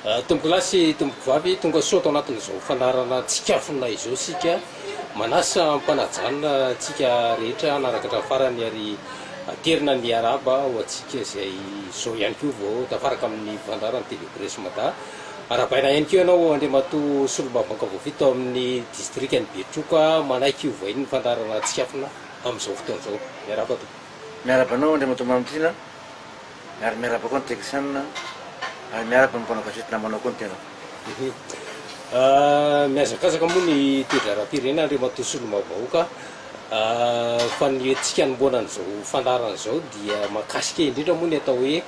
Tompokolahy sy tompokovavy, tonga soa ato anatin'izao fandaharana Tsikafona izao isika. Manasa am-panajanona antsika rehetra hanaraka hatramin'ny farany ary aterina ny arahaba ho antsika izay izao ihany koa vao tafaraka amin'ny fandaharana TV Presse Mada. Arahabaina ihany koa ianao Andriamatoa Solombavambahoaka voafidy tao amin'ny distrikan'i Betroka manaiky ho vahinin'ny fandaharana Tsikafona amin'izao fotoana izao. Miarahaba tompoko. Miarahaba anao Andriamatoa Mamitiana. Ary miarahaba koa ny teknisianina, ary miarahaba ny mpanao gazety namanao koa ny tenako. Mihazakazaka moa ny toe-draharaham-pirenena Andriamatoa Solombavambahoaka fa ny entintsika hanombohana an'izao fandaharana izao dia mahakasika indrindra moa ny atao hoe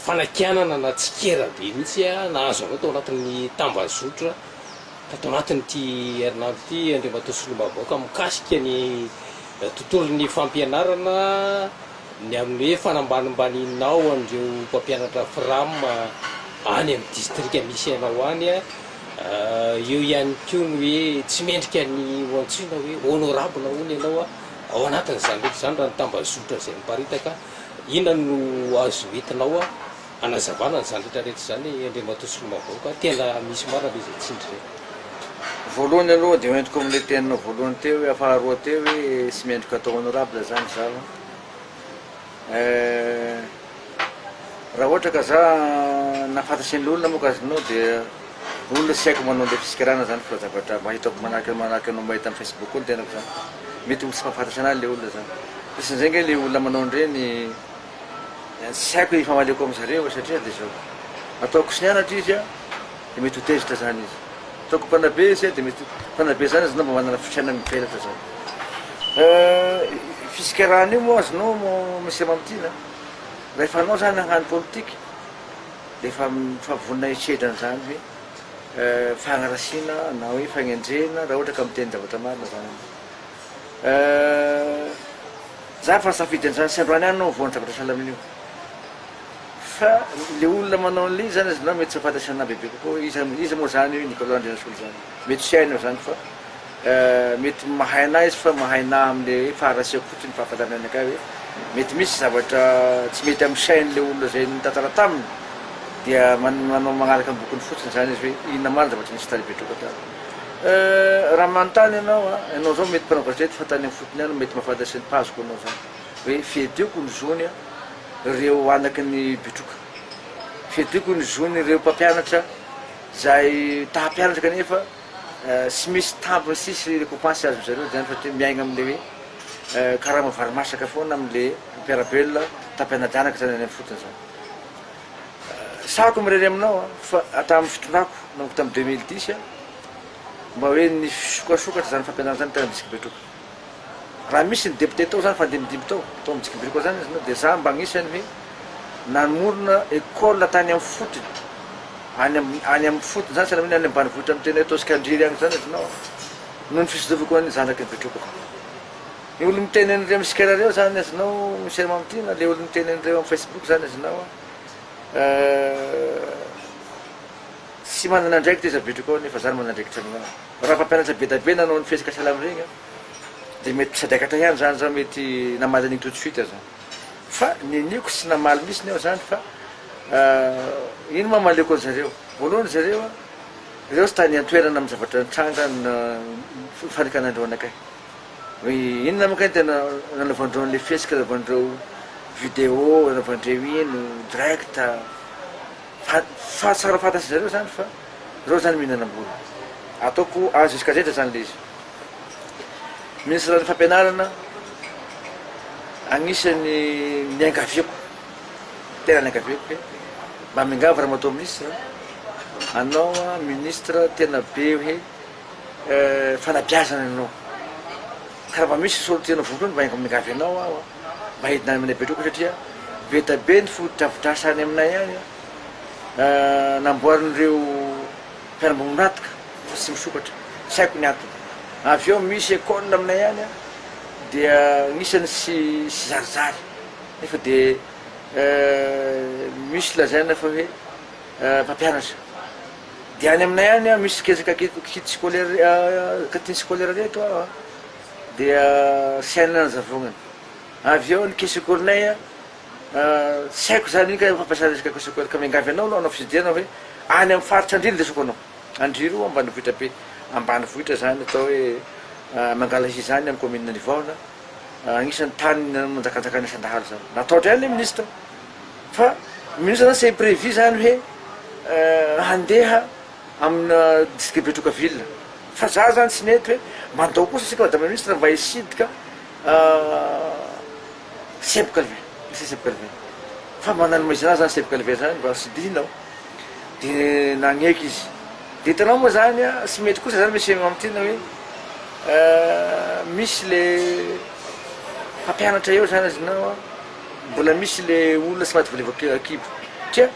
fanakianana na tsikera be mihitsy nahazo anao tao anatin'ny tambazotra tato anatin'ity herinandro ity Andriamatoa Solombavambahoaka mikasika ny tontolon'ny fampianarana Ny amin'ny hoe fanambanimbanianao an'ireo mpampianatra fram any amin'ny distrika misy anao any, eo ihany koa ny hoe tsy mendrika ny ho antsoina hoe honorable hono ianao ao anatin'izany rehetra izany raha ny tambazotra izay miparitaka. Inona no azo entinao hanazavana an'izany rehetra rehetra izany Andriamatoa Solombavambahoaka? Tena misy marina ve izay tsindry izay? Voalohany aloha dia hoentiko amin'ilay teninao voalohany teo hoe, faharoa teo hoe tsy mendrika atao honorable izany izaho. Eh, raha ohatra ka za nahafantatry ny olona moa ka azonao dia olona tsy haiko manao an'ilay fitsikerana zany fa zavatra mba hitako manahaka manahaka anao mahita amin'ny facebook koa ny tenako zany. Mety ho tsy mahafantatra anahy ilay olona zany. Misy indraindray ange ilay olona manao an'ireny tsy haiko hifamaliako amin'zareo satria dia zao, ataoko tsy nianatra izy an, dia mety ho tezitra zany izy. Ataoko mpanabe izy dia mety mpanabe zany izy mba manana fisainana mivelatra zany. Fisikarana io moa azonao Monsieur Mamitiana, rehefa anao zany hagnano politique dia efa efa vonona hisedra an'izany hoe fagnarasiana na hoe fagnenjehina raha ohatra ka miteny zavatra marina zany anao. Za efa nisafidy an'izany sy androany ihany anao voan'ny zavatra sahala amin'io. Fa le olona manao an'le izy zany azonao mety tsy ho fantatrana bebe kokoa hoe iza iza moa zany io Nicolas Andrianasolo zany. Mety tsy hainao zany fa mety mahay anah izy fa mahay anah amle hoe faharasiako fotsiny fahafantarany anakahy hoe mety misy zavatra tsy mety amin'ny sain'le olona zay nitantara taminy dia manao magnaraka ambokony fotsiny zany izy hoe inona marina zavatra nisy tany Betroka tany. Raha manontany ianao an, ianao zao mety mpanao gazety fa tany amin'ny fotony any mety mahafantatra ny page-ko anao zany hoe fiadiako ny zony an. ireo anaky ny Betroka. Fiadiako ny zon'ireo mpampianatra izay ta hampianatra kanefa tsy misy tambiny tsisy récompense azon-dry zareo izany fa miaigna amin'ilay hoe karama vary masaka foana amin'ilay mpiara-belona ta hampiana-janaka izany any amin'ny fotony izany. Sahako mirery aminao fa hatramin'ny fitondrako nanomboka tamin'ny 2010 mba hoe nisokasokatra izany fampianarana izany tany amin'ny district Betroka. Raha misy ny député tao zany fandimbidimby tao, tao amin'ny Jikibiriko zany izy de za mba agnisan'ny hoe nanorina école tany amin'ny fotony, any amin'ny any amin'ny fotony zany sahala amin'ny any ambanivohitra amin'ny tena hoe Tosikandriry any zany izy nao noho ny fisodovako ny zanaky ny Betroka zany. Ny olo miteny an'ireo amin'ny Skype reo zany azonao Michel Mamitiana, le olo miteny an'ireo amin'ny Facebook zany azonao tsy manana andraikitra izy Betroka ao nefa za no manana andraikitra aminao. Raha mpampianatra be da be nanao ny fihetsika sahala amin'iregny an, de mety sadaikatra ihany zany zaho mety namaly an'igny tout de suite aza fa niniako tsy namaly mihitsiny aho zany fa ino moa hamaliako an'zareo, voalohany zareo an, reo tsy tany an-toerana amin'ny zavatra nitranga na fanikanandreo anakay, hoe inona moa kay ny tena nanaovandreo an'le fihetsika nanaovandreo video, nanaovandreo ino direct, fa fa tsara fantatry zareo zany fa reo zany mihinanam-bola, ataoko azo jusqu'à zetra zany le izy. Minisitran'ny fampianarana, agnisan'ny niangaviako, tena niangaviako hoe mba miangavy ramatoa minisitra, anao ministre tena be hoe fanabeazana ianao, ka raha mba misy solontena voalohany mba miangavy anao aho mba hidina any aminay Betroka satria be dia be ny fotodrafitrasa any aminay any namboarin'ireo mpiara-miombon'antoka fa tsy misokatra, tsy haiko ny antony. Avy eo misy école aminay any an, dia agnisan'ny tsy tsy zarizary nefa de misy lazaina fa hoe mpampianatra. De any aminay any an misy resaka kit scolaire cantine scolaire reto an, dia tsy hainay ny zavonany. Avy eo ny caisse école-nay an, Tsy haiko zany iny ka fampiasana resaka caisse scolaire ka miangavy anao aloha hanao fitsidiana hoe. Any amin'ny faritra Andriry ndesako anao. Andriry io ambanivohitra be, ambanivohitra zany atao hoe Mangalahia zany amin'ny commune Anivahona, agnisan'ny tany nanjakanjakan'ny asan-dahalo zany. Natahotra ihany le ministre fa ministre zany c'est prévu zany hoe handeha amina district Betroka ville fa za zany tsy nety hoe mandao kosa isika madame la ministre mba hisidika Seb Calvin, lycée Seb Calvin fa manana izy anazy zany Seb Calvin zany mba sidihina ao de nagneky izy de hitanao moa zany a tsy mety kosa zany monsieur Mamitiana hoe misy le mpampianatra eo zany azinao a mbola misy le olona tsy maty voalevaka kibo satria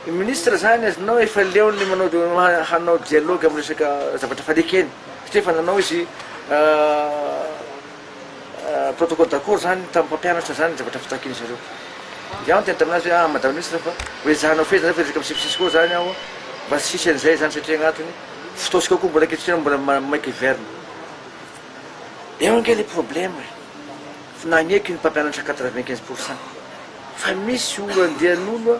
Ny ministre zany azonao efa leony le manao hanao dialogue am resaka zavatra efa nekeny satria efa nanao izy protocole d'accord zany tam mpampianatra zany zavatra fitakiany zareo de aho niteny taminazy hoe ah madame ministre fa ho ezahanao fehezina zany fa resaka misifisisy koa zany aho mba tsy hisy an'izay zany satria agnatiny fotoantsika koa mbola ankehitriny mbola maika hiverina eo ange le problème e fa nagneky ny mpampianatra 95 pourcent Fa misy olo andian'olo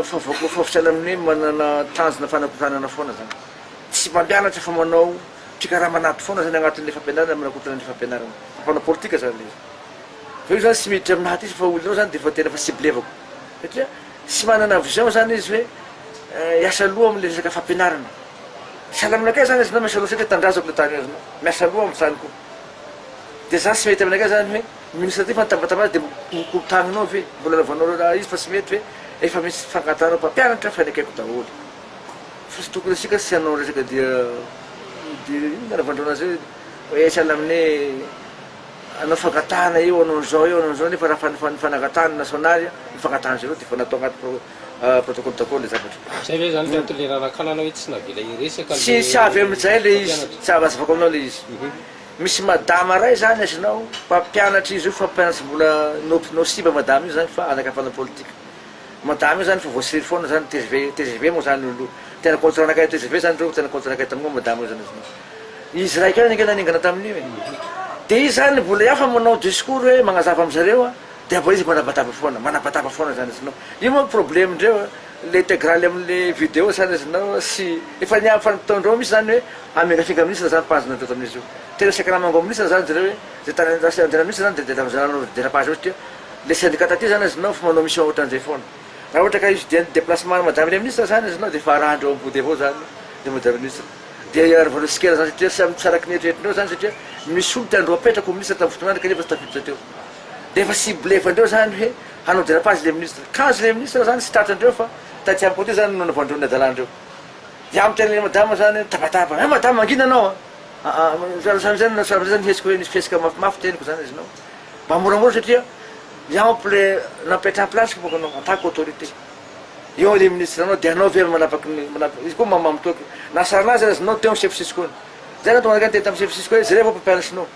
fa fa sahala amin'ny hoe manana tanjona fanakorontanana foana zany. Tsy mampianatra fa manao fikaraman'ady foana zany agnatin'le fampianarana manakorontana an'le fampianarana. Mpanao politika zany le izy. Fa io zany tsy miditra aminahy aty fa olona io zany de efa tena efa ciblevako. Satria tsy manana vision zany izy hoe hiasa loha am'le resaka fampianarana. Sahala aminakay zany izy nao miasa loha satria tandrazako le tany io azonao. Miasa loha am'zany koa. De zany tsy mety aminakay zany hoe Ministre ty fa nitabataba azy de korontaninao ve? Mbola anaovanao raha izy fa tsy mety ve? Efa misy fangatahanao mpampianatra fa nekeko daholo. Fa tsy tokony asika tsy hanao resaka dia dia inona anaovandreo anazy hoe hoe sahala amin'ny hoe hanao fangatahana eo hanao an'izao eo hanao an'izao nefa raha fa ny fanangatahana nasionaly ny fangatahan-dry zareo dia efa natao anaty protocole d'accord le zavatra. Zay ve zany le antony le nanakanana hoe tsy navela hiresaka le Tsy tsy avy amin'izay le izy, tsy avy azavako aminao le izy. Misy madama ray zany azonao mpampianatra izy io fa mpampianatra mbola nosiba madama io zany fa anaka mpanao politika madama io zany fa voasiry foana zany tgv tgv moa zany olo tena contre anakay tgv zany reo tena contre anakay tamin'io madama io zany azonao izy raiky ihany ange naningana tamin'io e de izy zany mbola hafa manao discours hoe magnazava amizareo a de mbola izy manabataba foana manabataba foana zany azonao io moa problème ndreo a le intégrale amle vidéo zany azonao sy efa ny fanataondreo misy zany hoe Hamingafinga ministre zany mpahazona teto amin'izy io. Tena saika namango ministre zany jereo hoe zay tany andehanan'ny ministre zany de de nanao derapage eo satria le syndicat taty zany azonao fa manao mission otran'izay foana. Raha ohatra ka hisy dia deplacement madame le ministre zany azonao de efa arahandreo ampody avao zany le madame ministre. Dia iarovanao tsikera zany satria tsy tsy araky ny eritreretinao zany satria misy olo tiandreo apetraka ho ministre tamin'ny fotoan'andro kanefa tsy tafiditra teo. De efa ciblevandreo zany hoe hanao derapage le ministre. Kanjo le ministre zany tsy tratrandreo fa taty amiko aty zany no nanaovandreo ny adalandreo. Dia amiko tena madama zany mitabataba, eh madama mangina anao a, aa zany zany zany zany hetsiko hoe nisy fihetsika mafimafy teniko zany izy nao, mba moramora satria iaho le nampetraha place bôka anao en tant qu'autorité, eo le ministre anao de anao ve manapaky ny manapaky, izy koa mamamo toaky, nasarana azy aza nao teo chef cisco, zay nahatonga anakah niteny tamy chef cisco hoe jereo va mpampianatry nao,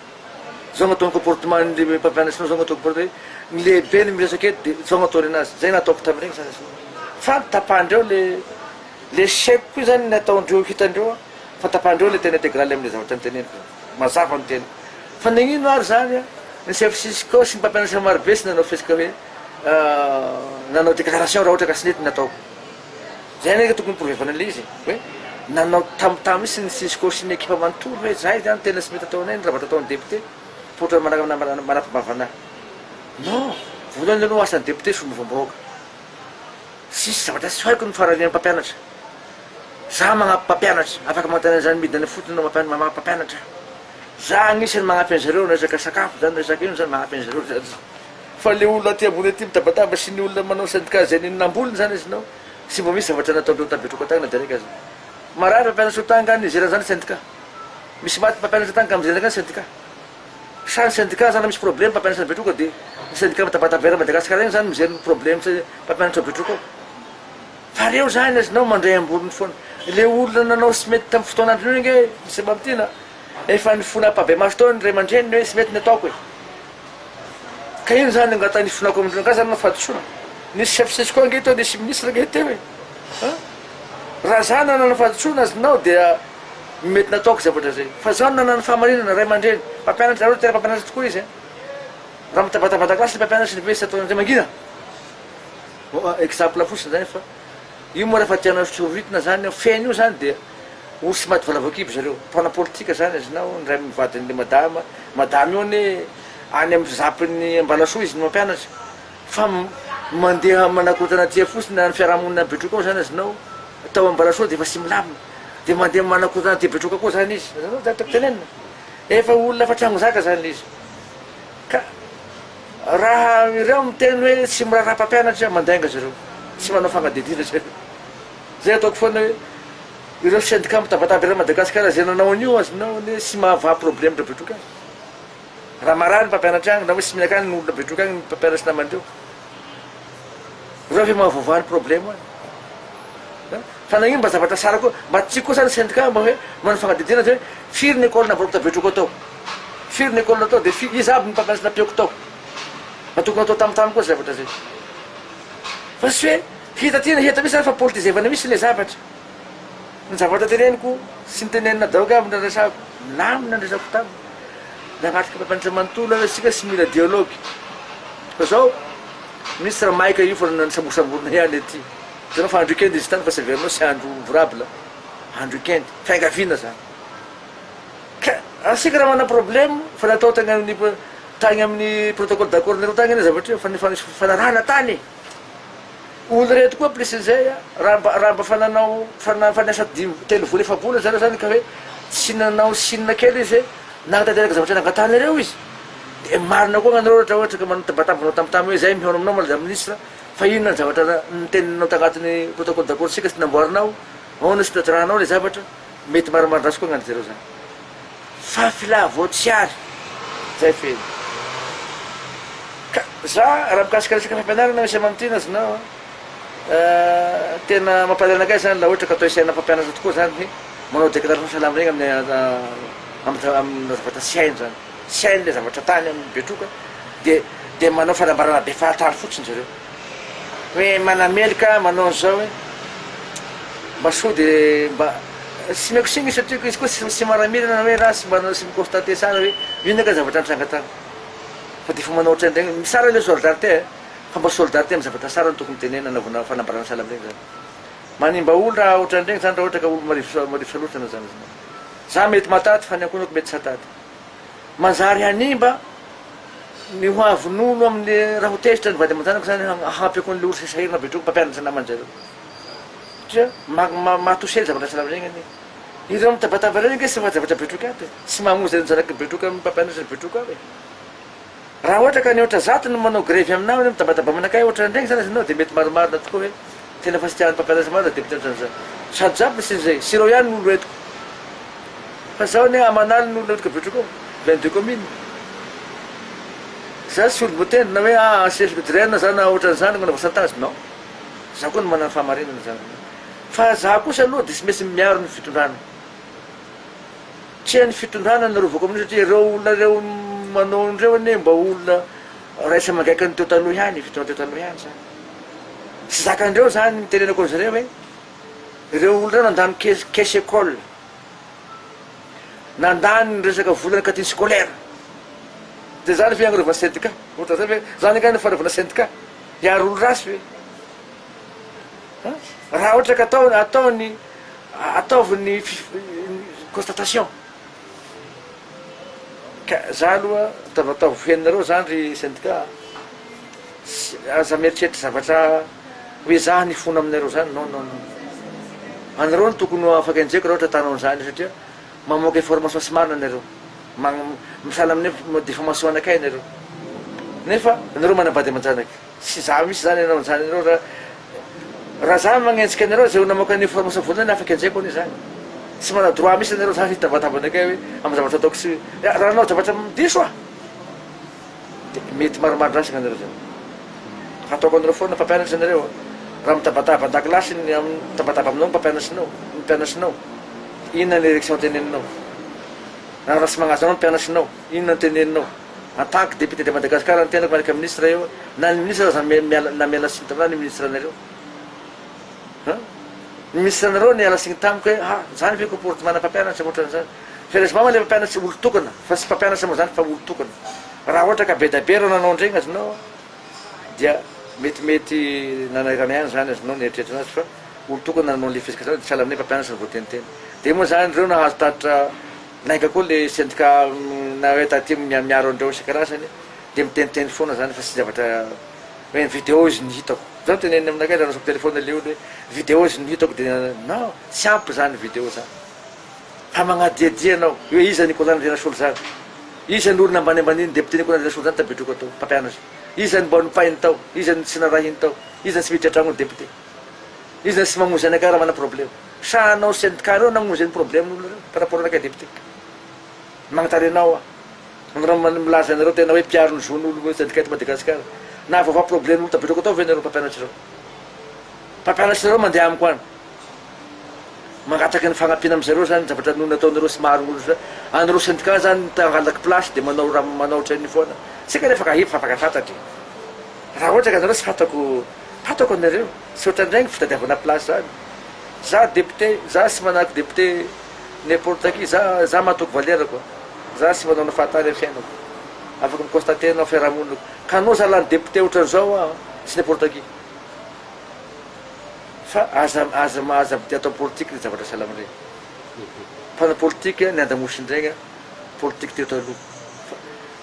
zao no ataony comportement ny mpampianatry nao, zao no atao comportement ny lehibe ny miresaka eto de zao no ataony anazy, zay nataoko tamin'ireny zany izy nao, fa tapahandreo le. Le chèque koa zany ny ataondreo hitandreo a, fa tapandreo le tena intégrale amle zavatra noteneniko zany, mazava ny teniko. Fa nagnino ary zany a, ny chef cisco sy ny mpampianatra marobe tsy nanao fihetsika hoe nanao déclaration raha ohatra ka tsy nety ny nataoko. Zay anie ka tokony prouver-vana an'le izy e, hoe nanao tam-tam mihitsy ny cisco sy ny ekipa manontolo hoe zay zany tena tsy mety ataonay ny zavatra ataon'ny député fa ohatran'ny manara-manara-manara-bava anahy. Non, voalohany aloha asan'ny député solombavambahoaka. Tsisy zavatra tsy haiko ny fararian'ny mpampianatra. Za magnampy mpampianatra, afaka manontany an'izany midina any ifotony anao mampian- mamaha mpampianatra. Za agnisan'ny magnampy an'zareo na resaka sakafo zany na resaka ino zany magnampy an'zareo zany. Fa le olona aty ambony aty mitabataba sy ny olona manao syndicat zay nino namboliny zany izy nao, tsy mba misy zavatra nataondreo ta Betroka tagny na de raiky aza. Marary mpampianatra tagny nga nizera an'zany syndicat. Misy maty mpampianatra tagny ka mizera nga ny syndicat. Sa ny syndicat zany misy problème mpampianatra any Betroka de ny syndicat mitabataba eran'i Madagascar iny zany mijery ny problème sy mpampianatra ao Betroka ao. Fa reo zany azonao mandray amborony foana. Le olona nanao sy mety tamin'ny fotoan'androny iny ange Monsieur Mamitiana efa nifona ampahibemaso teo ny ray aman-dreniny hoe tsy mety ny ataoko e. Ka ino zany angataha nifonako amindreo angaha zany manao fahadisoana. Nisy chef cisco ange teo, nisy ministre ange teo e. An! Raha za nanana fahadisoana azonao dia Mety nataoko zavatra zay. Fa zao no nanana fahamarinana, ray aman-dreny, mpampianatra, zareo tena mpampianatra tokoa izy an. Raha mitabataba an-dakilasy ny mpampianatra ny hoe tsy ataonareo mangina. Bon, exemple fotsiny zany fa. Io moa rehefa tianao soritina zany ao feno io zany dia osy maty valavokibo zareo. Mpanao politika zany azinao ny ray vadin'le madama, madama io anie any amin'ny zapin'ny Ambalasoa izy no mampianatra fa mandeha manakorontana aty fotsiny any fiarahamonina Betroka ao zany azinao, tao Ambalasoa dia efa tsy milamina dia mandeha manakorontana aty Betroka koa zany izy, azonao zany tiako tenenina? Efa olona efa trangon-jaka zany le izy ka. Raha ireo miteny hoe tsy miraharaha mpampianatra mandainga zareo, tsy manao fanadihadiana zareo. Zay ataoko foana hoe ireo syndicat mitabataba eran'i Madagasikara zay nanao an'io azonao anie tsy mahavaha problème ndry Betroka any. Raha marary ny mpampianatra agny na hoe tsy mihinaka agny ny olona Betroka agny ny mpampianatra namandreo. Ireo ve mahavoavaha ny problème any? Fa nagnino mba zavatra sara koa, mba tsy koa zany syndicat mba hoe manao fanadihadiana zay hoe firy ny école navoaka tao Betroka tao? Firy ny école natao dia firy, iza aby ny mpampianatra nampiako tao? Mba tokony atao tamotamo koa zay zavatra zay. Fa tsy hoe hita aty na hita mihitsy zany fa politizevana mihitsy le zavatra. Ny zavatra teneniko sy ny tenenina daholo aby no resahako, milamina ny resako taminy. Nanatrika mpampianatra manontolo aho hoe tsika tsy mila dialogue. Fa zao, misy raha maika io fa nisambosamborina ihany aty. Hitanao fa andro week-end izy tany fa tsy averinao tsy andro ouvrable, andro week-end. Fiangaviana zany. Ka asika raha manana problème fa natao tagny amin'ny tagny amin'ny protocole d'accord nareo tagny anie zavatra io fa nifanarahana tany e! Olo reto koa plus an'izay a, raha mba raha mba fa nanao fa na fa niasa dimy telo vola efa-bola zareo zany ka hoe tsy nanao signe kely izy hoe nanatanteraka zavatra nangatahanareo izy de marina koa gn'anareo ohatra ohatra ka manao tabataba manao tamotamo hoe zay mihaona aminao madame ministre fa inona ny zavatra niteninao tagnatin'ny protocole d'accord tsika sy namboarinao ahoana sy tanterahanao le zavatra Mety marimarin-dratsy koa ngany jereo zany. Fa fila vao tsy ary. Zay feno. Ka za raha mikasika resaka fampianarana misy amam-tiana azinao a, tena mampalahelo anakay zany laha ohatra ka atao isaina mpampianatra tokoa zany hoe manao déclaration sahala amin'ireny amin'ny amin'ny zavatra tsy hainy zany. Tsy hainy le zavatra tany amin'ny Betroka de de manao fanambarana be fahatany fotsiny zareo. Hoe manameloka manao an'izao hoe mba soa de mba tsy omeko tsiny izy satria izy koa tsy maramila na hoe raha tsy mba tsy mi-constater tsara hoe inona kay zavatra nitranga tany fa de efa manao ohatran'ireny, tsara le solidarité e, fa mba solidarité amin'ny zavatra tsara no tokony tenenina anaovana fanambarana sahala amin'ireny zany. Manimba olo raha ohatran'ireny zany raha ohatra ka olo marivo marivo salosana zany izy. Za mety mahataty fa ny ankohonako mety tsy hataty. Manjary hanimba ny ho avin'olo amin'ny raha ho tezitra ny vady aman-janako zany hampiako an'le olo sahirana be droky mpampianatra naman-jareo satria mahatosely zavatra sahala amin'ireny anie. Ireo mitabataba ireny ange tsy maha zavatra betroka aby e, tsy mahamonjy ny zanaky ny betroka amin'ny mpampianatra ny betroka aby e. Raha ohatra ka ny 400 no manao grevy aminao ianao mitabataba aminakay ohatran'ireny zany ianao dia mety marimarina tokoa hoe tena fa tsy tian'ny mpampianatra marina dia mety ohatran'izany. Sady za misy an'izay, sy ireo ihany no olo entiko. Fa zaho anie aman'aliny olona eto Betroka ao, 22 communes. Za tsy olo voatendry na hoe ah chef de draine za na ohatran'izany na manao chantage, non. Za koa no manana ny fahamarinana zany. Fa za kosa aloha dia tsy maintsy miaro ny fitondrana. Tsy hain'ny fitondrana ny arovako amin'io satria ireo olona ireo manao an'ireo anie mba olona raisa mangaikan'ny teo taloha ihany, fitondrana teo taloha ihany zany. Tsy zakandreo zany ny mitenenako an'zareo hoe ireo olona ireo nandany caisse caisse école. Nandany ny resaka volana cantine scolaire. Dia zany ve agnaovana syndicat? Ohatra zay ve? Zany angaha ny fanaovana syndicat? Hiaro olo ratsy ve? An? Raha ohatra ka atao atao ny ataovy ny constatation. Ka za aloha ataovataovy henonareo zany ry syndicat a. Tsy aza mieritreritra zavatra hoe za nifona aminareo zany, non non non. Anareo no tokony ho afaka enjehiko raha ohatra atanao an'izany satria mamoaka information tsy marina nareo. Magn- misahala amin'ny hoe diffamation anakay nareo. Nefa anareo manambady aman-janaka. Tsy za mihitsy zany hanao an'izany anareo raha raha za magnenjika anareo zay ho namoaka ny information voalohany afaka enjehiko anie zany. Tsy mana droit mihitsy anareo zany hitabataba anakay hoe amin'ny zavatra ataoko tsy raha nanao zavatra diso aho. Dia mety marimarin-drasana nareo zany. Hataoko anareo foana mpampianatra nareo a. Raha mitabataba an-dakilasy ny am- mitabataba aminao ny mpampianatrinao, ny mpianatrinao, inona ny érection teneninao? Na raha tsy magnaja anao ny mpianatrinao, inona ny teneninao? En tant que député de Madagascar ny tenako miaraka ministre eo, na ny ministre aza me- miala na miala tsiny taminah ny ministre nareo. An? Ny ministre nareo niala tsiny tamiko hoe ah zany ve comportement-na mpampianatra ohatran'izany? Heureusement moa le mpampianatra olon-tokana fa tsy mpampianatra moa zany fa olon-tokana. Raha ohatra ka bedabe reo nanao andregny azonao dia metimety nanahirana ihany zany azonao ny eritreritra anazy fa. Olon-tokana nanao an'le fihetsika zany de sahala amin'ny hoe mpampianatra no voateniteny. De moa zany reo nahazo tatitra lainga koa le syndicat na hoe taty miaro an'ireo isan-karazany de miteniteny foana zany fa tsy zavatra hoe ny video izy no hitako. Zao no teneniny aminakay raha raisiko telephone le olona hoe video izy no hitako de non tsy ampy zany video zany. Fa magnadiadia anao hoe iza Nicolas Andrianasolo zany? Iza no olona ambaniambanian'ny député Nicolas Andrianasolo zany tabetroka tao mpampianatra? Iza no mba nopainy tao? Iza no tsy narahiny tao? Iza no tsy miditra an-tragnon'ny député? Iza no tsy mamonjy anakay raha manana problème? Sa anao syndicat reo namonjy ny problème n'olona reo par rapport anakay député? Magnotany anao aho. Anareo milaza anareo tena hoe mpiaro ny zon'olo syndicat eto Madagascar. Nahavaovaha problème n'olo tabetroka tao ve nareo mpampianatra reo? Mpampianatra reo mandeha amiko any. Mangataka ny fagnampiana amizareo zany zavatra noho nataonareo sy maro olo zany. Anareo syndicat zany te hangalaky place de manao raha manao otran'io foana. Tsika refa ka efa afaka fantatry. Raha ohatra ka anareo tsy fantako fantako anareo tsy otran'regny fitadiavana place zany. Za député za tsy manahaky député n'importe qui za za matoky valeur ko. Za tsy manao ny fahatany am fiainako. Afaka mi constater anao fiarahamonina ko. Ka anao za lany député otran'izao aho tsy n'importe qui. Fa aza aza aza de atao politique le zavatra sahala amin'ireny. Mpanao politique ny andamosindregna politique teo taloha. Fa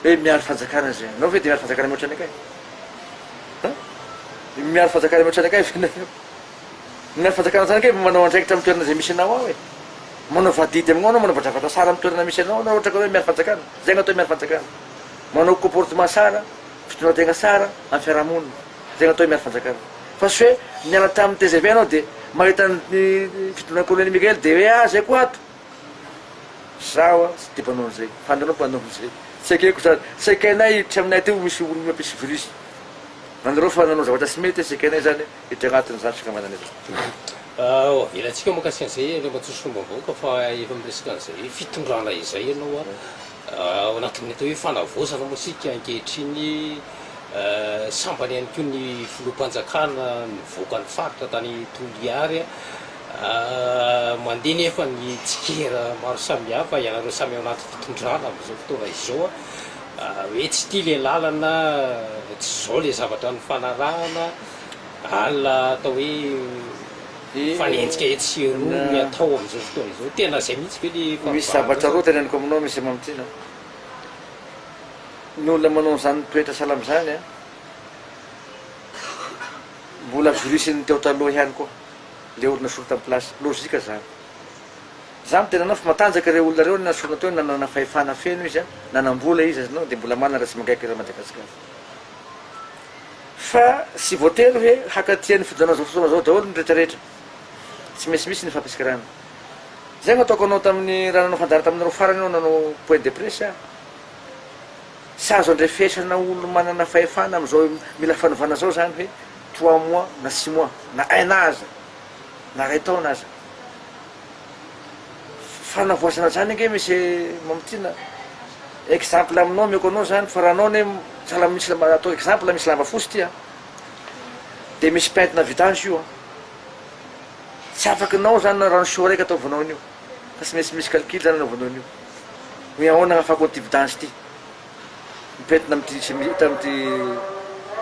hoe miaro fanjakana zay. Anao ve de miaro fanjakana mihoatra anakay? An? Miaro fanjakana mihoatra anakay ve nareo? Miaro fanjakana zany kay manao andraikitra amin'ny toerana zay misy anao ao e. Manao vadidy amignao anao, manao zavatra sara amin'ny toerana misy anao anao ohatra ka hoe miaro fanjakana. Zay gn'atao hoe miaro fanjakana. Manao comportement sara, fitondran-tegna sara amin'ny fiarahamonina. Zay gn'atao hoe miaro fanjakana. Fa tsy hoe niala tamin'ny tgv ianao dia mahita ny fitondran'ny colonel Mickaël dia hoe ah zay koa ato. Zaho a tsy dia mpanao an'izay, fa anareo mpanao an'izay. Tsy ekeko zany. Tsy ekenay hiditra aminay aty ho misy olona mampisy virus. Anareo fa nanao zavatra tsy mety, tsy ekenay zany hiditra agnatin'izany fikambanana izany. Ho avelantsika mahakasika an'izay Andriamatoa Solombavambahoaka fa efa miresaka an'izay fitondrana izay ianao a. Ao anatin'ny atao hoe fanavaozana moa isika ankehitriny, sambany ihany koa ny filoham-panjakana nivoaka ny faritra tany Toliary. Mandeha nefa ny tsikera maro samihafa, ianareo samy ao anaty fitondrana amin'izao fotoana izao, hoe tsy ity ilay lalana, tsy izao ilay zavatra nifanarahana, alina atao hoe mifanenjika etsy sy eroa ny atao amin'izao fotoana izao. Tena izay mihitsy ve ilay Misy zavatra roa teneniko aminao Monsieur Mamitiana. Ny olona manao an'izany toetra sahala amin'izany an, mbola virus-n'ny teo taloha ihany koa. Le olona nasolo tam place. Logique zany. Za miteny anao fa matanjaka ireo olona ireo nasorina teo nanana fahefana feno izy a, nanambola izy azonao de mbola manana raha tsy mangaiky eran'i Madagascar. Fa tsy voatery hoe hakatia ny fitondrana zao fotoana zao daholo ny rehetra rehetra. Tsy maintsy misy ny fampisikirana. Zay no ataoko anao tamin'ny raha nanao fandaharana taminareo farany aho nanao point de presse aho. Tsy azo andrefesana olo manana fahefana amizao mila fanovana zao zany hoe trois mois na six mois na un an aza na ray taona aza. Fanavoazana zany ange monsieur Mamitiana, exemple aminao omeko anao zany fa raha anao anie sahala misy lamba atao exemple misy lamba fosy ty an, de misy pentina vidange io an, tsy afakinao zany na rano seau raiky ataovanao an'io fa tsy maintsy misy calcul zany anaovanao an'io hoe ahoana agnafako an'ity vidange ty. Mipentina amin'ity chemise amin'ity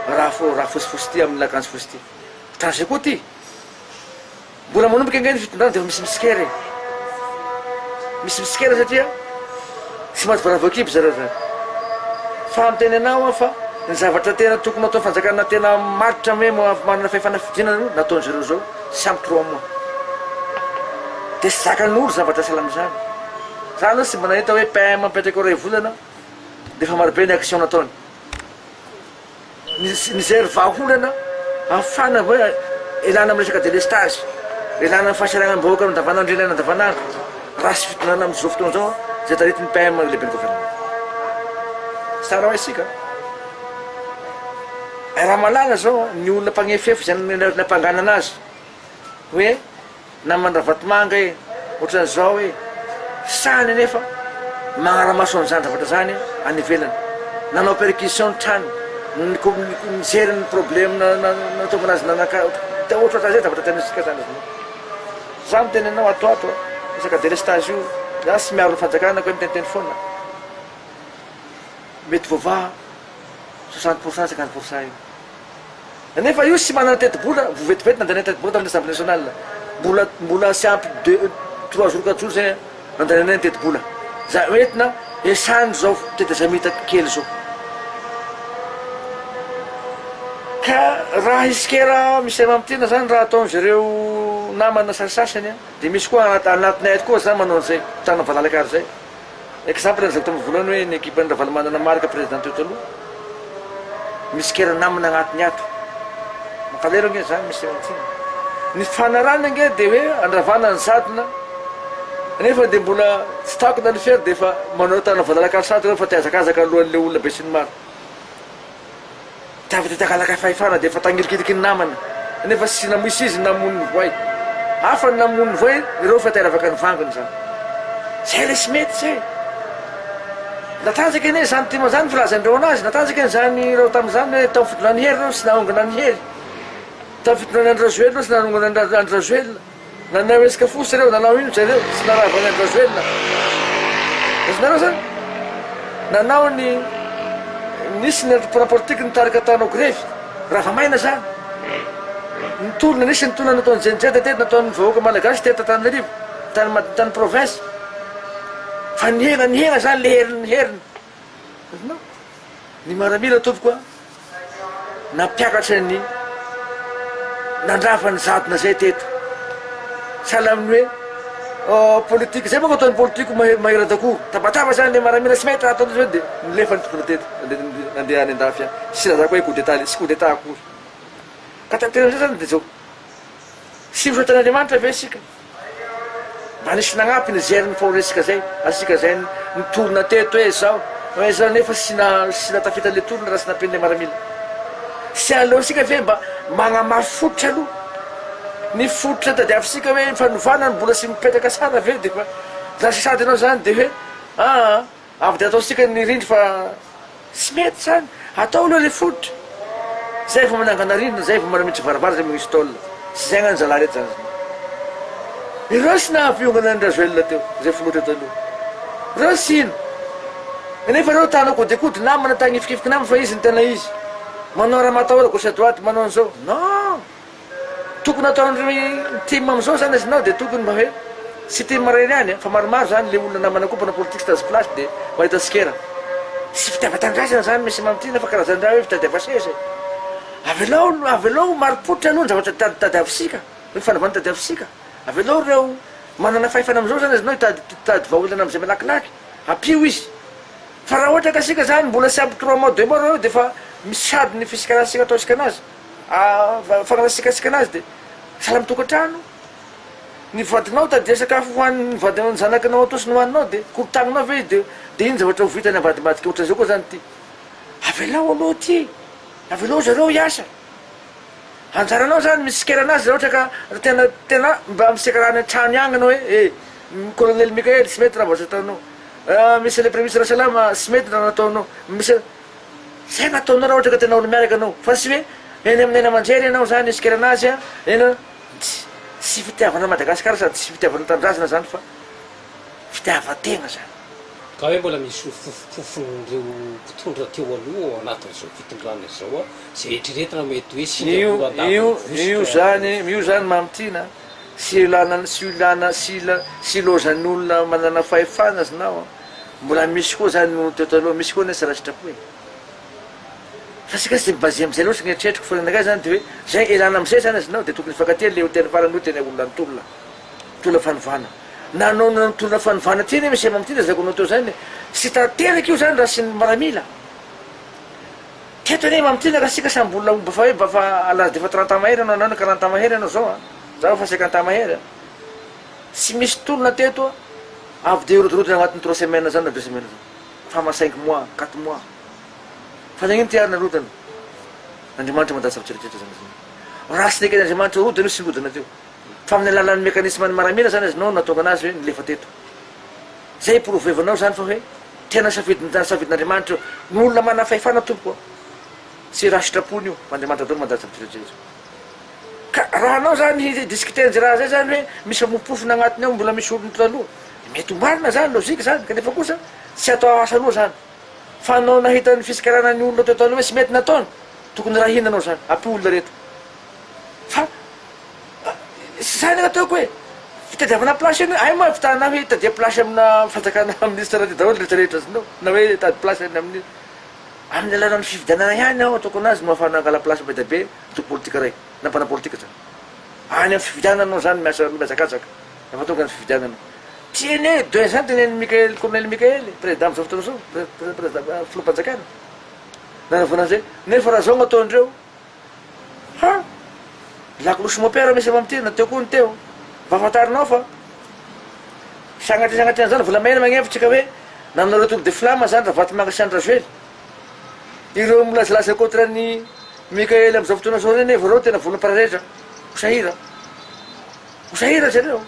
raha fo raha fotsifotsy ity amin'ny akanjo fotsy ity. Ohatran'izay koa ity. Mbola manomboka ange ny fitondrana dia efa misy mitsikera e. Misy mitsikera satria tsy mahazo bravo ekipa zareo zany. Fa miteny anao aho fa ny zavatra tena tokony ataon'ny fanjakana tena matotra hoe manana fahefana fidinana aloha nataon-dry zareo zao tsy ampy trois mois. Dia tsy zakan'olo zavatra sahala amin'izany. Za aloha tsy mba nahita hoe PM mipetraka eo iray volana dia efa marobe ny action nataony. Nijery vahaolana ahafahana hoe elana amin'ny resaka delestage, elana amin'ny fahasahiranam-bahoaka andavanandro ilaina andavanandro, raha tsy fitondrana amin'izao fotoana izao izay taritin'ny PM lehiben'ny gouvernement. Tsara ho isika. Raha malala zao ny olona mpagnefefo izay nampanganana azy hoe Naman'i Ravatomanga e, ohatran'izao e, sahany anefa magnaramaso an'izany zavatra zany any ivelany, nanao perquisition ny trano, nijery ny problème nataovana azy nanaka, ohatrohatran'izay zavatra ataontsika zany azonao. Za miteny anao ato ato a, resaka delestage io, za tsy miaro ny fanjakana ko hoe miteniteny foana, mety voavaha 60 pour cent 50 pour cent io. Nefa io tsy manana tetibola, vao vetivety nandaniana tetibola tamin'ny assemblée nationale. Mbola mbola tsy ampy deux trois jours quatre jours zay nandanianay ny tetibola. Zay hoentina esan'ny zao tetezamita kely zao. Ka raha hisikera misy mampitina zany raha ataon zareo namana sasasany de misy koa anaty anatinay ato koa za manao an'izay tana valalaka ary zay. Exemple lazaiko tamin'ny voalohany hoe ny ekipan'i Ravalomanana Marc président teo taloha misy kera namana agnatiny ato. Mampalahelo ange zany misy eo antsina. Ny fanarahana ange dia hoe andravana ny jadona nefa dia mbola tsy takona ny fery dia efa manao tana voalalaka sady ireo fa te hazakazaka alohan'ilay olona be sy ny maro. Tavy dia takalaka fahefana dia efa tangirikiriky ny namana nefa tsy namoy izy namono ny voay. Hafa ny namono ny voay ireo fa te haravaka ny vanginy zany. Zay le tsy mety zay. Natanjaka anie zany tim zany filazandreo anazy, natanjaka anie zany ireo tamizany hoe tao fitondrany hery ireo tsy naongana ny hery. Tao fitondrany Andry Rajoelina ireo tsy nanongana an'i Andry Rajoelina. Nanao hetsika fotsy ireo, nanao ino zareo, tsy narava an'i Andry Rajoelina. Azonareo zany? Nanao ny, nisy ny mpanao politique nitarika tanao grevy, rava maina zany. Ny tolona, nisy ny tolona nataon'ny GNJ teto, nataon'ny vahoaka malagasy teto Antananarivo, tany Mad- tany province. Fa nihena, nihena zany le herin'ny heriny. Azonao? Ny maramila tompoko a, nampiakatra ny nandrava ny jadona zay teto. Sahala amin'ny hoe politique zay manko ataon'ny politique mahery mahery dakoa. Tabataba zany le maramila tsy mety raha ataon'izy ireo de nilefa ny mpitondra teto nandeha any andafy any. Tsy lazako hoe coup d'etat le tsy coup d'etat akory. Ka tanteraka amizay zany de zao. Tsy misaotra an'Andriamanitra ve isika? Mba nisy nagnampy nijery ny fahoresika zay, asika zay nitorona teto hoe zao, hoe zao nefa tsy na tsy natafita le tolona raha tsy nampian'le maramila. Tsy aleontsika ve mba magnamafy fototra aloha? Ny fototra tadiavintsika hoe fanovana mbola tsy mipetraka tsara ve de fa lasa sady ianao zany de hoe aa. Avy dia ataontsika ny rindry fa tsy mety zany, atao aloha le fototra zay vao manangana rindrina, zay vao manamitsy varavara, zay magnisy tôle, tsy zay ngah ny zalahy reto zany zany. Ireo tsy nahafiongana an'i Rajoelina teo, zay filoha teto aloha, ireo tsy ino, kanefa ireo ta hanao kodikody namana, ta hagnifikifiky namana fa izy no tena izy, manao ramatahora gauche à droite, manao an'izao, non! Tokony ataon'ny tim amizao zany izy nao de tokony mba hoe tsy tim irery ihany fa maromaro zany le olona namana koa mpanao politique sy tazo place de mahita tsikera. Tsy fitiavan-tanindrazana zany misy mampitina fa karazan-draha hoe fitadiava seza e. Avelao avelao ho marim-pototra aloha ny zavatra tadiavintsika, ny fanovana tadiavintsika. Avelao ireo manana fahefana amizao zany izy nao hitady hitady vahaolana amizay malakilaky. Ampio izy. Fa raha ohatra ka isika zany mbola tsy ampy trois mois deux mois reo defa misady ny fisikaratsika ataontsika anazy. Fanarasikasika anazy de sahala mitokantrano, ny vadinao tadia sakafo hohanin'ny vadinao ny zanakinao atao sy ny hohaninao de korontaninao ve izy de de ino zavatra ho vitany avadimbadika ohatran'izao koa zany ty, avelao aloha ty, avelao zareo hiasa, anjaranao zany mitsikera anazy raha ohatra ka tena tena mba misekara any an-trano ihany anao hoe eh colonel Mickaël tsy mety raha vao ataonao, monsieur le premier ministre Rasalama tsy mety raha nataonao, monsieur. Zay no ataonao raha ohatra ka tena olo miaraka anao fa tsy hoe eny amin'ny haino aman-jery ianao zany hisikera anazy a, eny a, tsy tsy fitiavana an'i Madagasikara sady tsy fitiavana tanindrazana zany fa fitiavan-tegna zany. Ka hoe mbola misy ho fofopofon'ireo mpitondra teo aloha ao anatin'izao fitondrana izao izay eritreretina mety hoe singa Io mora io andavon'ny io vositra zany io zany Mamitiana tsy ilana tsy ilana tsy ila tsy ilaozan'ny olona manana fahefana znao a. Mbola misy koa zany ny teto aloha, misy koa anie tsy raha sitrapo e. Fa tsika tsy de mi-baser amizay loatra ny eritreritriko fa ny anakahy zany de hoe zay elana amizay zany azinao de tokony hifankatia le tena farany hoe tena olona nitolona, nitolona fanovana. Nanao nanao nitolona fanovana ty anie misy amty lazaiko anao teo zany e, tsy tanteraka io zany raha tsy ny maramila. Teto anie mamtina ka tsika samby olona mba fa hoe mba fa à l'âge d'efa 30 ans mahery anao na 40 ans mahery anao zao an, zaho efa 50 ans mahery an. Tsy misy tolona teto a, avy dia hirodorodona agnatin'ny trois semaines zany na deux semaines zany, fa ma cinq mois, quatre mois. Fa nagnino ty ary narodana? Andriamanitra mandatsa mieritreritra zany izy. Raha tsy neken'Andriamanitra horodana io tsy nirodana teo. Fa amin'ny alalan'ny mécanisme ny maramila zany izy no nahatonga anazy hoe nilefa teto. Zay prouvevanao zany fa hoe tena safidin- safidin'Andriamanitra io. Ny olona manana fahefana tompoko a, tsy raha sitrapony io fa Andriamanitra daholo mandatsa mieritreritra. Ka raha anao zany hi discuter an'izay raha zay zany hoe misy famofompofona agnatiny ao mbola misy olona taloha, mety ho marina zany, logique zany, kanefa kosa tsy atao asa loha zany. Fa anao nahita ny fisikarana ny olona teo taloha hoe tsy mety nataony, Tokony rahina anao zany, ampio olona reto. Fa zany no ataoko hoe fitadiavana place anie, hay moa ahavitana hoe hitadia place amina fanjakana ministre aty daholo rehetra rehetra azonao, na hoe hitady place any amin'ny amin'ny alalan'ny fifidianana ihany aho ataoko anazy no ahafahana hangala place be dia be antoko politika iray na mpanao politika zany. Any amin'ny fifidianana anao zany miasa mihazakazaka rehefa tonga ny fifidianana. Ty anie de zany tenenin'i Mickaël Colonel Mickaël président amin'izao fotoana izao, président filoham-panjakana. Nanavona an'izay, nefa raha zao no ataondreo, ha! Lakolosy mopera misy avy amin'ity, na teo koa ny teo. Mba fantarinao fa sanatria sanatria an'izany volamena magnevitra ka hoe nanao retour de flamme zany Ravatomanga sy Andry Rajoely. Ireo milazalaza contre an'i Mickaël amin'izao fotoana izao ireo nefa ireo tena vonona pararetra, ho sahira. Ho sahira zareo.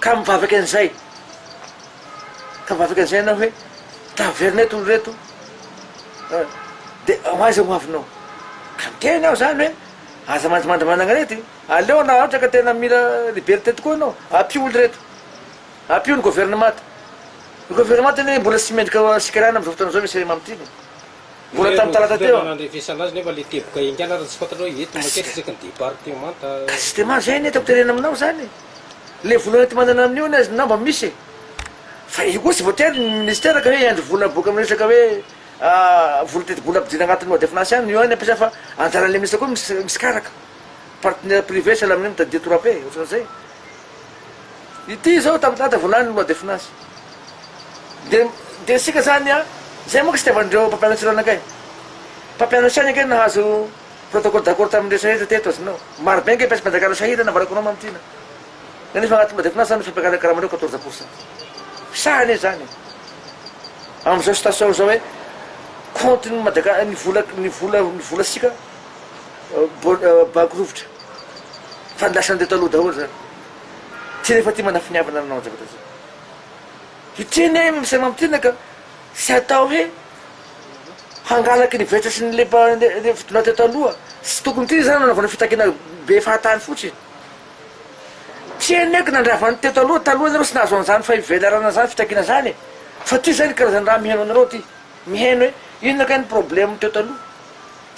Ka mivavaka an'izay. Ka mivavaka an'izay ianao hoe taverina eto olo reto de ho aiza ho avinao? Ka miteny aho zany hoe aza mandrimandry managna rety, aleo na ohatra ka tena mila liberté tokoa ianao, ampio olo reto, ampio ny gouvernemanta, ny gouvernemanta anie mbola tsy mendrika sikarana amizao fotoana zao misy mamitiny. Mbola tamin'ny talata teo. Fotoana nandrefesana azy nefa le teboka haingana ary tsy fantatra hoe eto mankaiza isaky ny departemanta. Ka justement zay anie tiako tenenina aminao zany e! Le vola enti-manana amin'io anie azonao mba misy e! Fa io koa tsy voatery ny ministera ka hoe hiandry vola boaka amin'ny resaka hoe vola tetibola ampidirina agnatin'ny loi de finance ihany, io ihany ampiasa fa anjaran'le ministra koa misikaraka partenaire privé sahala amin'io mitadidia torape ohatran'izay. Ity izao tamin'ny talata vao lany ny loi de finance. Dia dia isika zany an, zay manko tsy itiavan'ireo mpampianatra ireo anakay. Mpampianatra ihany ange nahazo protocole d'accord tamin'ny rehetra rehetra teto azonao. Maro be ange mpiasam-panjakana sahirana ambarako anao Mamitiana. Kanefa agnatin'ny loi de finance zany fampiakarana karaman'ireo 14 pour cent. Sahy anie zany e. Amin'izao situation izao hoe compte ny Madaga ny vola ny vola ny volasika banky rovitra. Fa ny lasan'ireo taloha daholo zany. Ty rehefa ty mana finiavana nanao zavatra zay. Ity anie misy mampiteny ka tsy atao hoe hangalaky ny vesatra sy ny lepa le fitondrana teto aloha. Tsy tokony ity zany nanaovana fitakiana be fahatany fotsiny. Tsy anie ka nandrava ny teto aloha, taloha nareo tsy nahazo an'izany fahivelarana zany fitakiana zany e. Fa ty zany karazana raha mihaino anareo ty. Mihaino hoe inona kay ny problème teto aloha.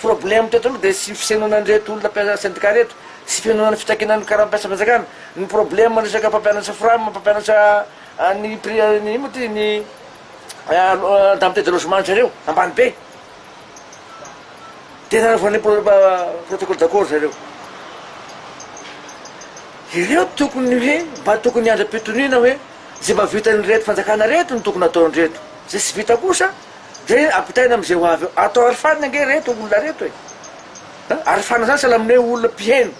Problème teto aloha dia tsy fisenoana an'ireto olona mpiasa syndicat ireto, tsy fihenoana ny fitakiana ny karama mpiasam-panjakana, ny problème resaka mpampianatra fram, mpampianatra ny prix ny ino moa ty ny indemnité de logement zareo ambany be. Dia nanaovana protocole d'accord zareo. Ireo tokony hoe mba tokony hiandry am-pitoniana hoe zay mba vitan'ireto fanjakana ireto no tokony ataon'ireto, zay tsy vita kosa De ampitaina amizay ho avy eo. Atao arofanina ange reto olona reto e! A! Arofanina zany sahala amin'ny hoe olona mpiheno.